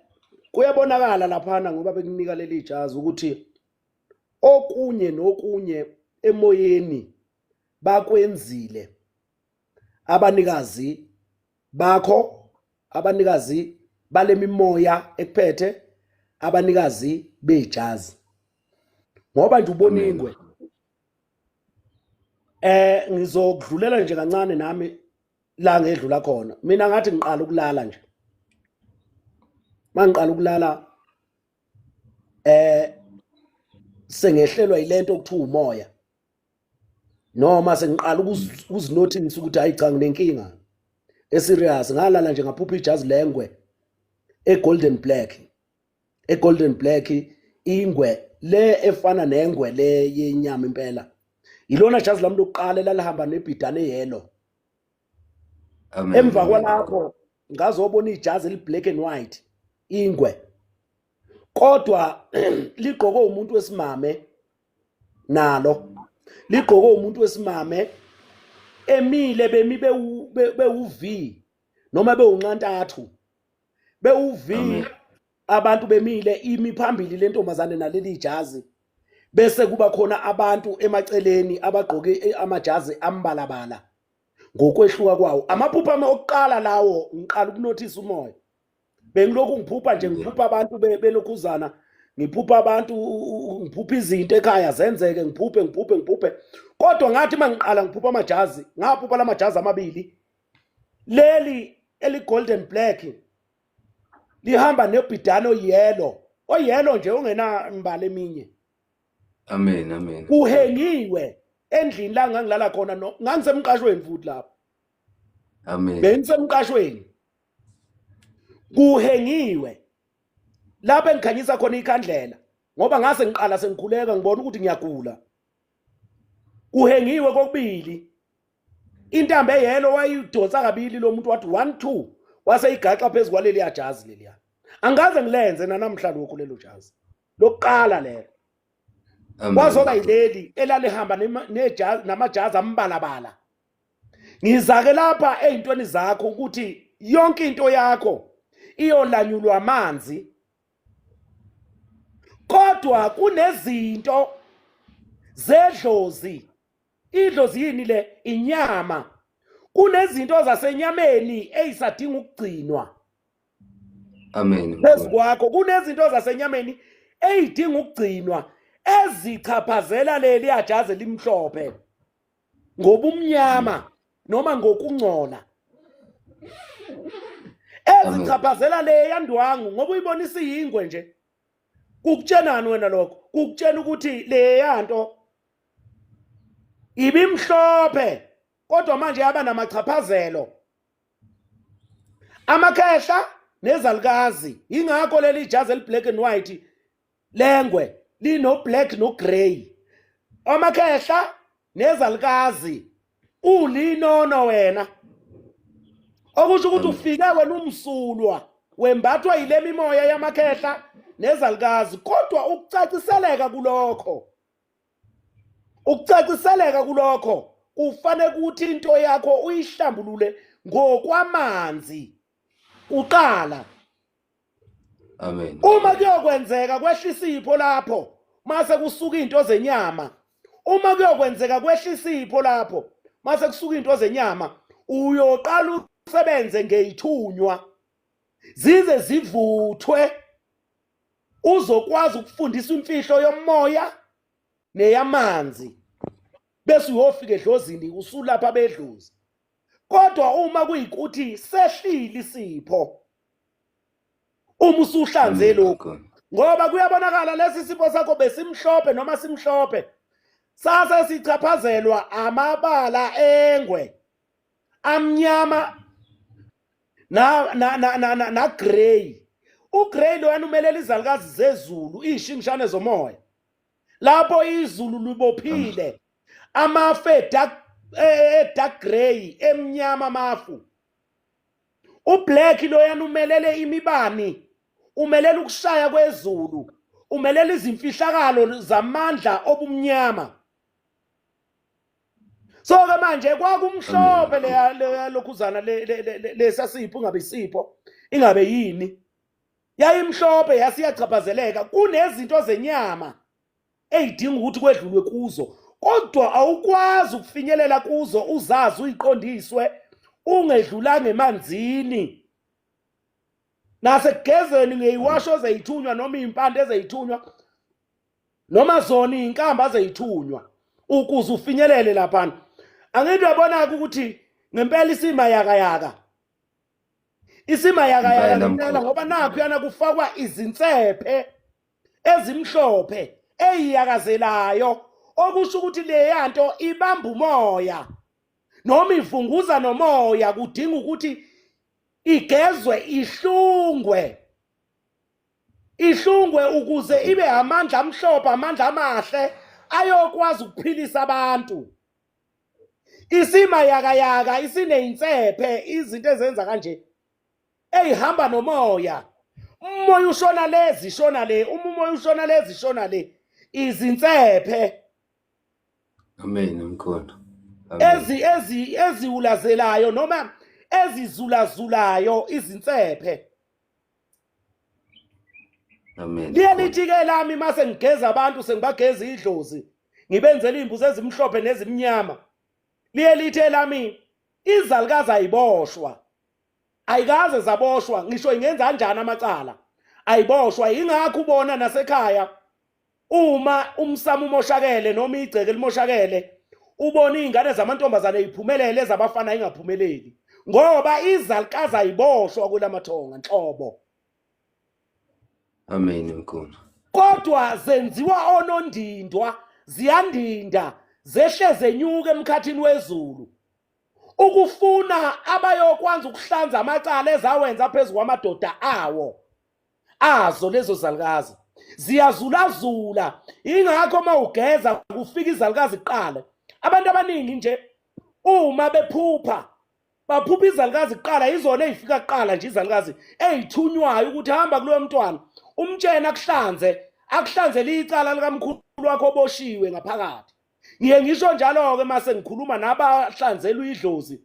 kuyabonakala laphana ngoba bekunika leli jazi ukuthi okunye nokunye emoyeni bakwenzile abanikazi bakho abanikazi balemimoya ekuphethe abanikazi bejazi ngoba nje ubona ingwe Eh ngizokudlulela nje kancane nami la ngedlula khona. Mina ngathi ngiqala ukulala nje. Mangiqala ukulala eh sengehlelwa yilento okuthiwa umoya. Noma sengiqala ukuzinothisa ukuthi hayi cha nginenkinga eserious ngalala nje ngaphupha ijazi lengwe e-golden black e-golden black ingwe le efana nengwe le yenyama impela yilona jazi lami lokuqala elalihamba nebhidane yellow emva kwalapho ngazobona ijazi eli-black and white ingwe kodwa ligqoke umuntu wesimame nalo ligqoke umuntu wesimame emile bemi bewu-V noma bewunxantathu bewu-V abantu bemile imi phambili lentombazane naleli jazi bese kuba khona abantu emaceleni abagqoke eh, amajazi ambalabala ngokwehluka kwawo amaphupho ami okuqala lawo ngiqala ukunothisa umoya bengilokhu ngiphupha nje ngiphupha abantu belokhuzana ngiphupha abantu ngiphupha izinto ekhaya zenzeke ngiphuphe ngiphuphe ngiphuphe kodwa ngathi uma ngiqala ngiphupha amajazi ngaphupha la majazi amabili leli eli-golden black lihamba nebhidane oyelo oyelo nje ongenambala eminye amen amen kuhengiwe endlini la ngangilala khona no ngangisemqashweni futhi lapho amen bengisemqashweni kuhengiwe lapho engikhanyisa khona ikhandlela ngoba ngase ngiqala sengikhuleka ngibona ukuthi ngiyagula kuhengiwe kokubili intambo eyelo wayidonsa kabili lo muntu wathi 1 2 waseyigaxa phezu kwaleli yajazi leliya angikaze ngilenze nanamhla lokhu lelo jazi lokuqala lelo kwazoba yileli elalihamba nejazi namajazi ambalabala ngizake lapha ey'ntweni zakho ukuthi yonke into yakho iyolanyulwa amanzi kodwa kunezinto zedlozi idlozi yini le inyama kunezinto zasenyameni ezisadinga ukugcinwa amen phezu kwakho kunezinto zasenyameni eyidinga ukugcinwa ezichaphazela leli yajazi elimhlophe ngobumnyama noma ngokungcola ezichaphazela le yandwangu ngoba uyibona isiyingwe nje kukutshenani wena lokho kukutshena ukuthi leyanto ibimhlophe kodwa manje yaba namachaphazelo amakhehla nezalukazi ingakho leli jazi eli-black and white lengwe lino-black no-grey amakhehla nezalukazi ulinono wena okusho ukuthi ufike wena umsulwa wembathwa yile mimoya yamakhehla nezalukazi kodwa ukucaciseleka kulokho ukucaciseleka kulokho Kufanele ukuthi into yakho uyihlambulule ngokwamanzi kuqala. Amen. Uma kuyokwenzeka kwehla isipho lapho mase kusuka into zenyama, uma kuyokwenzeka kwehla isipho lapho mase kusuka into zenyama, uyoqala usebenze ngeyithunywa zize zivuthwe, uzokwazi ukufundisa imfihlo yomoya neyamanzi, bese uyofika edlozini usulapha bedlozi. Kodwa uma kuyikuthi sehlile isipho, uma usuhlanze lokhu, ngoba kuyabonakala lesi sipho sakho besimhlophe noma simhlophe, sase sichaphazelwa amabala engwe amnyama na na na na, na, na grey. Ugrey loyana umelela izalukazi zezulu, izishingishane zomoya, lapho izulu libophile amafu dark, dark grey, emnyama amafu. Ublack loyana umelele imibani, umelela ukushaya kwezulu, umelela izimfihlakalo zamandla obumnyama. So ke manje kwakumhlophe leya lokhuzana lesasipho, ingabe isipho ingabe yini, yayimhlophe yasiyachaphazeleka. Kunezinto zenyama eyidinga ukuthi kwedlulwe kuzo, kodwa awukwazi ukufinyelela kuzo uzazi uyiqondiswe ungedlulanga emanzini nasekugezeni ngeyiwasho ezeyithunywa noma izimpande ezeyithunywa noma zona izinkamba ezeyithunywa ukuze ufinyelele laphana. Angithi uyabona-ke ukuthi ngempela isima yakayaka, isima yakayaka ngempela, ngoba nakhu yana kufakwa izinsephe ezimhlophe eyiyakazelayo, okusho ukuthi leya nto ibamba umoya noma ivunguza nomoya, kudinga ukuthi igezwe ihlungwe, ihlungwe ukuze ibe amandla amhlophe, amandla amahle ayokwazi ukuphilisa abantu. Isima yakayaka, isineyinsephe, izinto ezenza kanje eyihamba nomoya. Umoya ushona le, zishona le, uma umoya ushona le, zishona le, izinsephe. Amen mkhulu. Ezi ezi eziwulazelayo noma ezizulazulayo izinsephe. Amen. Liye lithi-ke lami mase ngigeza abantu, sengibageza idlozi, ngibenzela iy'mbuzi ezimhlophe nezimnyama, liye lithi elami izalukazi ayiboshwa, ayikaze zaboshwa, ngisho ingenza kanjani amacala ayiboshwa. Ingakho ubona nasekhaya uma umsamo umoshakele noma igceke limoshakele, ubona iy'ngane zamantombazane yiphumelele, ezabafana ingaphumeleli, ngoba izalukazi ayiboshwa kulamathonga nhlobo. Amen mkhulu. Kodwa zenziwa onondindwa, ziyandinda zehle zenyuka emkhathini wezulu ukufuna abayokwanza ukuhlanza amacala ezawenza phezu kwamadoda awo azo. Lezo zalukazi ziyazulazula, ingakho uma ugeza kufika izalukazi kuqala. Abantu abaningi nje uma bephupha baphupha izalukazi kuqala, izona ey'fika kuqala nje, izalukazi ey'thunywayo ukuthi hamba kuloyo mntwana umtshene akuhlanze, akuhlanzele icala likamkhulu wakho oboshiwe ngaphakathi. Ngiye ngisho njalo-ke uma sengikhuluma nabahlanzela idlozi,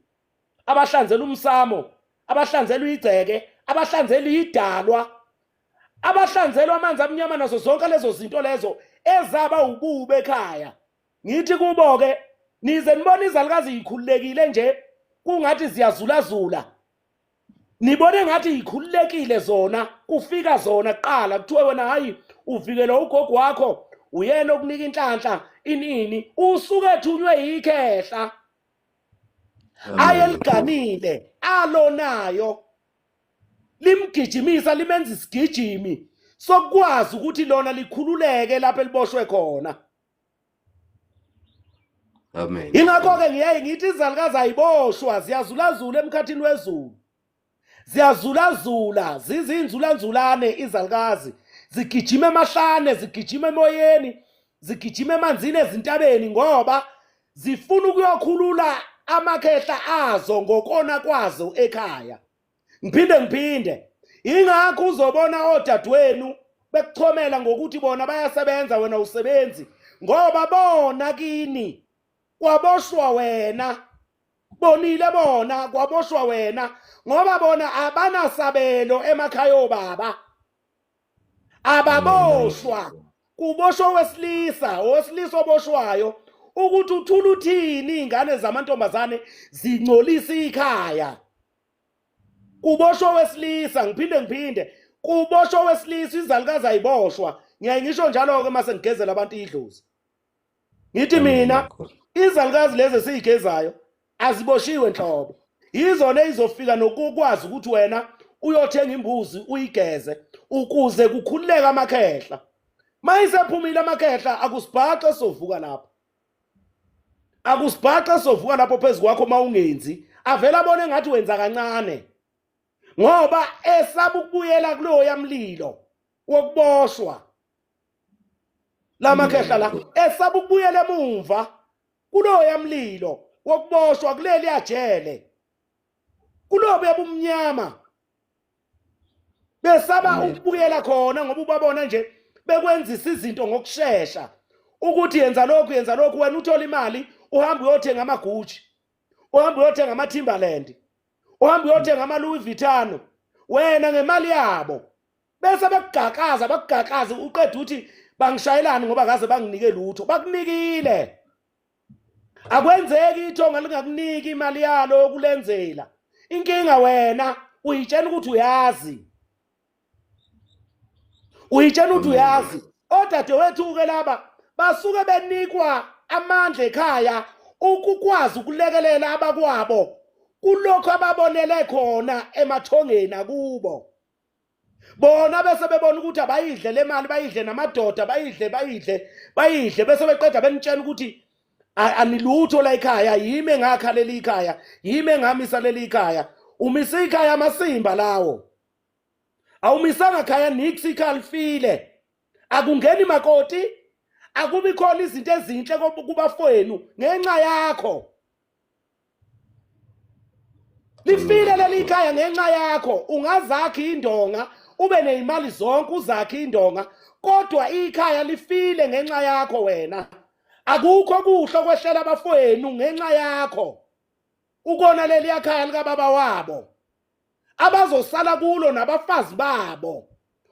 abahlanzela umsamo, abahlanzela igceke, abahlanzela idalwa, abahlanzelwa amanzi amnyama nazo zonke lezo zinto lezo ezaba ububi ekhaya. Ngithi kubo-ke, nize nibone izalukazi yikhululekile nje kungathi ziyazulazula, nibone ngathi yikhululekile zona, kufika zona kuqala, kuthiwe wena hayi uvikelwa ugogo wakho, uyena okunika inhlanhla inini, usuke ethunywe yikhehla ayeliganile alonayo, limgijimisa limenza isigijimi sokwazi ukuthi lona likhululeke lapho eliboshwe khona. Amen. Ingakho-ke ngiyaye ngithi izalukazi ayiboshwa, ziyazulazula emkhathini wezulu, ziyazulazula, zizinzulanzulane izalukazi, zigijima emahlane, zigijima emoyeni, zigijima emanzini, ezintabeni, ngoba zifuna ukuyokhulula amakhehla azo ngokona kwazo ekhaya. Ngiphinde ingakho uzobona odadewenu bekuchomela ngokuthi bona bayasebenza, wena usebenzi, ngoba bona kini Kwaboshwa wena bonile bona, kwaboshwa wena ngoba bona abanasabelo emakhaya obaba. Ababoshwa, kuboshwa owesilisa, owesilisa oboshwayo ukuthi uthula uthini izingane zamantombazane zingcolisa ikhaya. Kuboshwa owesilisa, ngiphinde ngiphinde, kuboshwa owesilisa, izalukazi ayiboshwa. Ngiyaye ngisho njalo-ke uma sengigezela abantu idlozi, ngithi mina izalukazi lezi esiyigezayo aziboshiwe nhlobo, yizona ezizofika nokukwazi ukuthi wena uyothenga imbuzi uyigeze ukuze kukhululeke amakhehla. Mayisephumile amakhehla, akusibhaxe sovuka lapho, akusibhaxe sovuka lapho phezu kwakho. Mawungenzi avela abone engathi wenza kancane, ngoba esaba ukubuyela kulowo yamlilo wokuboshwa. Lamakhehla la esaba ukubuyela emumva kulowo yamlilo wokuboshwa kuleli yajele, kulobo yabumnyama, besaba ukubuyela khona ngoba ubabona nje bekwenzisa izinto ngokushesha ukuthi yenza lokhu, yenza lokhu, wena uthola imali uhambe uyothenga ama-Gucci, uhambe uyothenga ama-Timberland, uhambe uyothenga ama-Louis Vuitton wena ngemali yabo, bese bekugaqaza bakugaqaza, uqeda uthi bangishayelani ngoba kaze banginike lutho. Bakunikile, akwenzeki ithonga lingakuniki imali yalo yokulenzela. Inkinga wena uyitshela ukuthi uyazi, uyitshela ukuthi uyazi. Odadewethu-ke laba basuke benikwa amandla ekhaya ukukwazi ukulekelela abakwabo kulokhu ababonele khona emathongeni akubo. Bona bese bebona ukuthi abayidle le mali, bayidle namadoda, bayidle bayidle bayidle, bese beqeda benitshela ukuthi anilutho la ekhaya, yimi engakha leli ikhaya, yimi engamisa leli ikhaya. Umise ikhaya amasimba lawo, awumisanga khaya nix, ikhaya lifile, akungeni makoti, akubi khona izinto ezinhle kubafowenu ngenxa yakho. Lifile leli khaya ngenxa yakho. Ungazakhi indonga ube nezimali zonke, uzakhe indonga, kodwa ikhaya lifile ngenxa yakho wena. Akukho kuhle okwehlela abafowenu ngenxa yakho. Ukona leli khaya likababa wabo abazosala kulo nabafazi babo,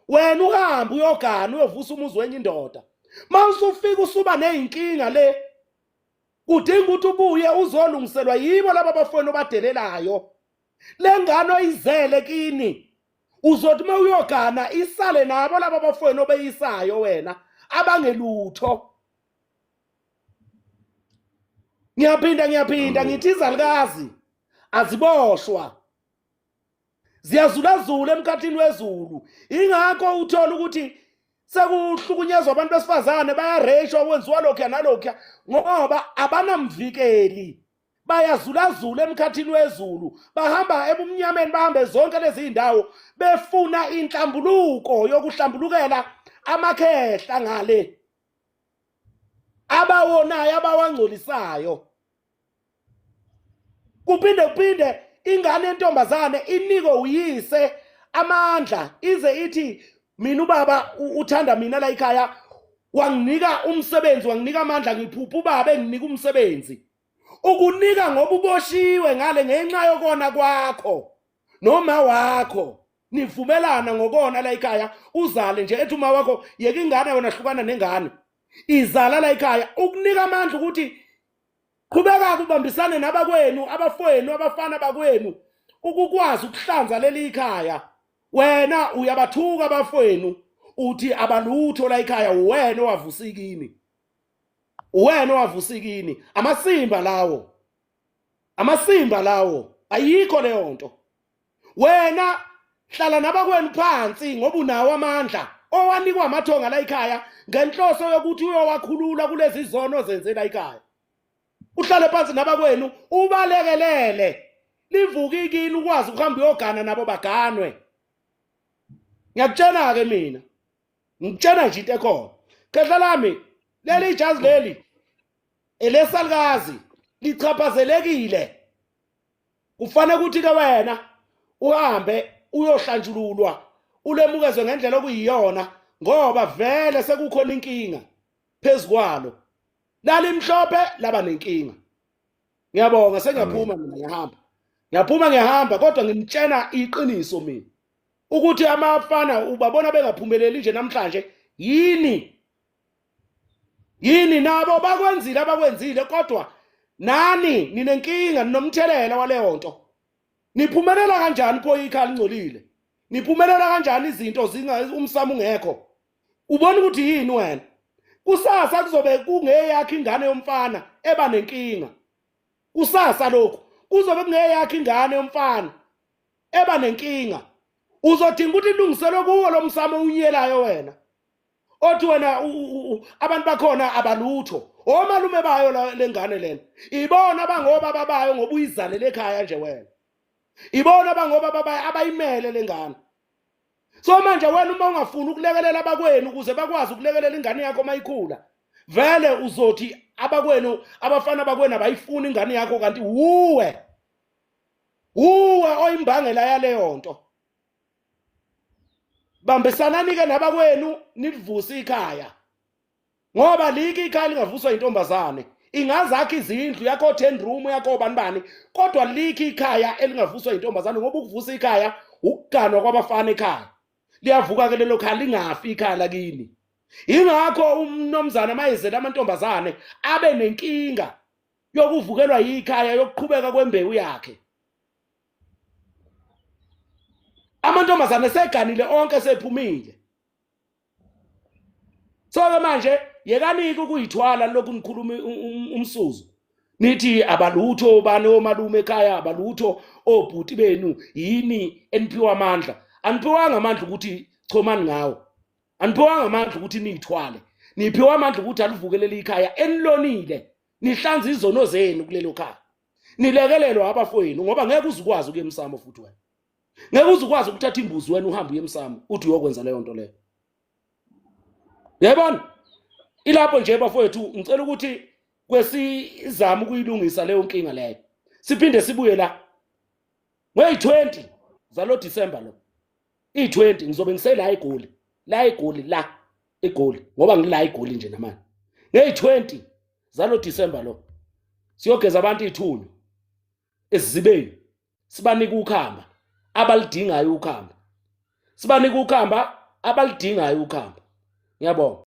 wena uhambe uyogana uyovusa umuzi wenye indoda. Mawusufika usuba nezinkinga le, kudinga ukuthi ubuye uzolungiselwa yibo laba bafowenu obadelelayo. Le ngane oyizele kini uzothi uma uyogana isale nabo laba bafowenu obeyisayo wena abangelutho. Ngiyaphinda ngiyaphinda ngithi izalukazi aziboshwa, ziyazulazula emkhathini wezulu. Ingakho uthola ukuthi sekuhlukunyezwa abantu besifazane, bayareyishwa, kwenziwa lokhuya nalokhuya, ngoba abanamvikeli, bayazulazula emkhathini wezulu, bahamba ebumnyameni, bahambe zonke lezi zindawo befuna inhlambuluko yokuhlambulukela amakhehla ngale abawonayo abawangcolisayo. Kuphinde kuphinde ingane yentombazane inikwe uyise amandla, ize ithi mina ubaba uthanda mina la ekhaya, wanginika umsebenzi, wanginika amandla, ngiphupha ubaba enginika umsebenzi. Ukunika ngoba uboshiwe ngale ngenxa yokona kwakho noma wakho, nivumelana ngokona la ekhaya, uzale nje ethi uma wakho yeka ingane wena, hlukana nengane, izala la ekhaya. Ukunika amandla ukuthi qhubeka kubambisane nabakwenu, abafowenu, abafana bakwenu, ukukwazi ukuhlanza leli ikhaya. Wena uyabathuka abafowenu uthi abalutho la ekhaya, wena owavusa ikini, wena owavusa ikini. Amasimba lawo, amasimba lawo, ayikho leyo nto. Wena hlala nabakwenu phansi ngoba unawo amandla owanikwa amathonga la ekhaya ngenhloso yokuthi uyowakhulula kulezi zono zenze la ekhaya. Uhlale phansi nabakwenu ubalekelele, livuke ikini ukwazi ukuhamba uyogana nabo baganwe. Ngiyakutshela ke mina, ngikutshela nje into ekhona. Khehla lami leli ijazi leli elesalukazi lichaphazelekile, kufanele ukuthi ke wena uhambe uyohlanjululwa, ulemukezwe ngendlela okuyiyona, ngoba vele sekukhona inkinga phezukwalo. Lalimhlophe laba nenkinga. Ngiyabonga sengiyaphuma mina ngiyahamba. Ngiyaphuma ngiyahamba kodwa ngimtshena iqiniso mina. Ukuthi amafana ubabona bengaphumeleli nje namhlanje yini? Yini nabo bakwenzile abakwenzile kodwa nani ninenkinga ninomthelela waleyo nto. Niphumelela kanjani pho ikhaya lingcolile? Niphumelela kanjani izinto zinga umsamo ungekho? Ubona ukuthi yini wena? Kusasa kuzobe kungeyakho ingane yomfana eba nenkinga. Kusasa lokhu kuzobe kungeyakho ingane yomfana eba nenkinga. Uzodinga ukuthi ilungiselwe kuwo lo msamo unyelayo wena. Othi wena abantu bakhona abalutho. Omalume bayo lengane lena. Ibona bangoba babayo ngoba uyizalele ekhaya nje wena. Ibona bangoba babayo abayimele lengane. So manje wena uma ungafuni ukulekelela abakwenu ukuze bakwazi ukulekelela ingane yakho uma ikhula, vele uzothi abakwenu abafana bakwenu abayifuni ingane yakho kanti wuwe wuwe oyimbangela yaleyo nto. Bambisanani-ke nabakwenu nilivuse ikhaya. Ngoba like ikhaya lingavuswa intombazane ingazakha izindlu yakho 10 room yakho bani bani kodwa like ikhaya elingavuswa intombazane ngoba ukuvusa ikhaya ukuganwa kwabafana ekhaya liyavuka ke lelo khaya lingafi ikhaya lakini ingakho umnomzana mayezela amantombazane abe nenkinga yokuvukelwa yikhaya yokuqhubeka kwembewu yakhe amantombazane seganile onke sephumile So-ke manje yekanike ukuyithwala lokhu nikhuluma umsuzo nithi abalutho bani omalume ekhaya abalutho obhuti benu yini eniphiwa amandla aniphiwanga amandla ukuthi chomani ngawo aniphiwanga amandla ukuthi niyithwale niphiwa amandla ukuthi alivukelele ikhaya enilonile nihlanze izono zenu kulelo khaya nilekelelwa abafowenu ngoba ngeke uzukwazi ukuya emsamo futhi wena ngeke uze ukwazi ukuthatha imbuzi wena uhambe uye emsamo uthi uyokwenza leyo nto leyo yayibona ilapho nje bafowethu ngicela ukuthi kwesizama ukuyilungisa leyo nkinga leyo siphinde sibuye la ngeyi-20 zalo December lo i-20 ngizobe ngisela eGoli la eGoli la eGoli ngoba ngila eGoli nje namanje ngeyi-20 zalo December lo siyogeza abantu ithunywa esizibeni sibanike ukhamba abalidingayo ukhamba sibanike ukhamba abalidingayo ukhamba ngiyabonga.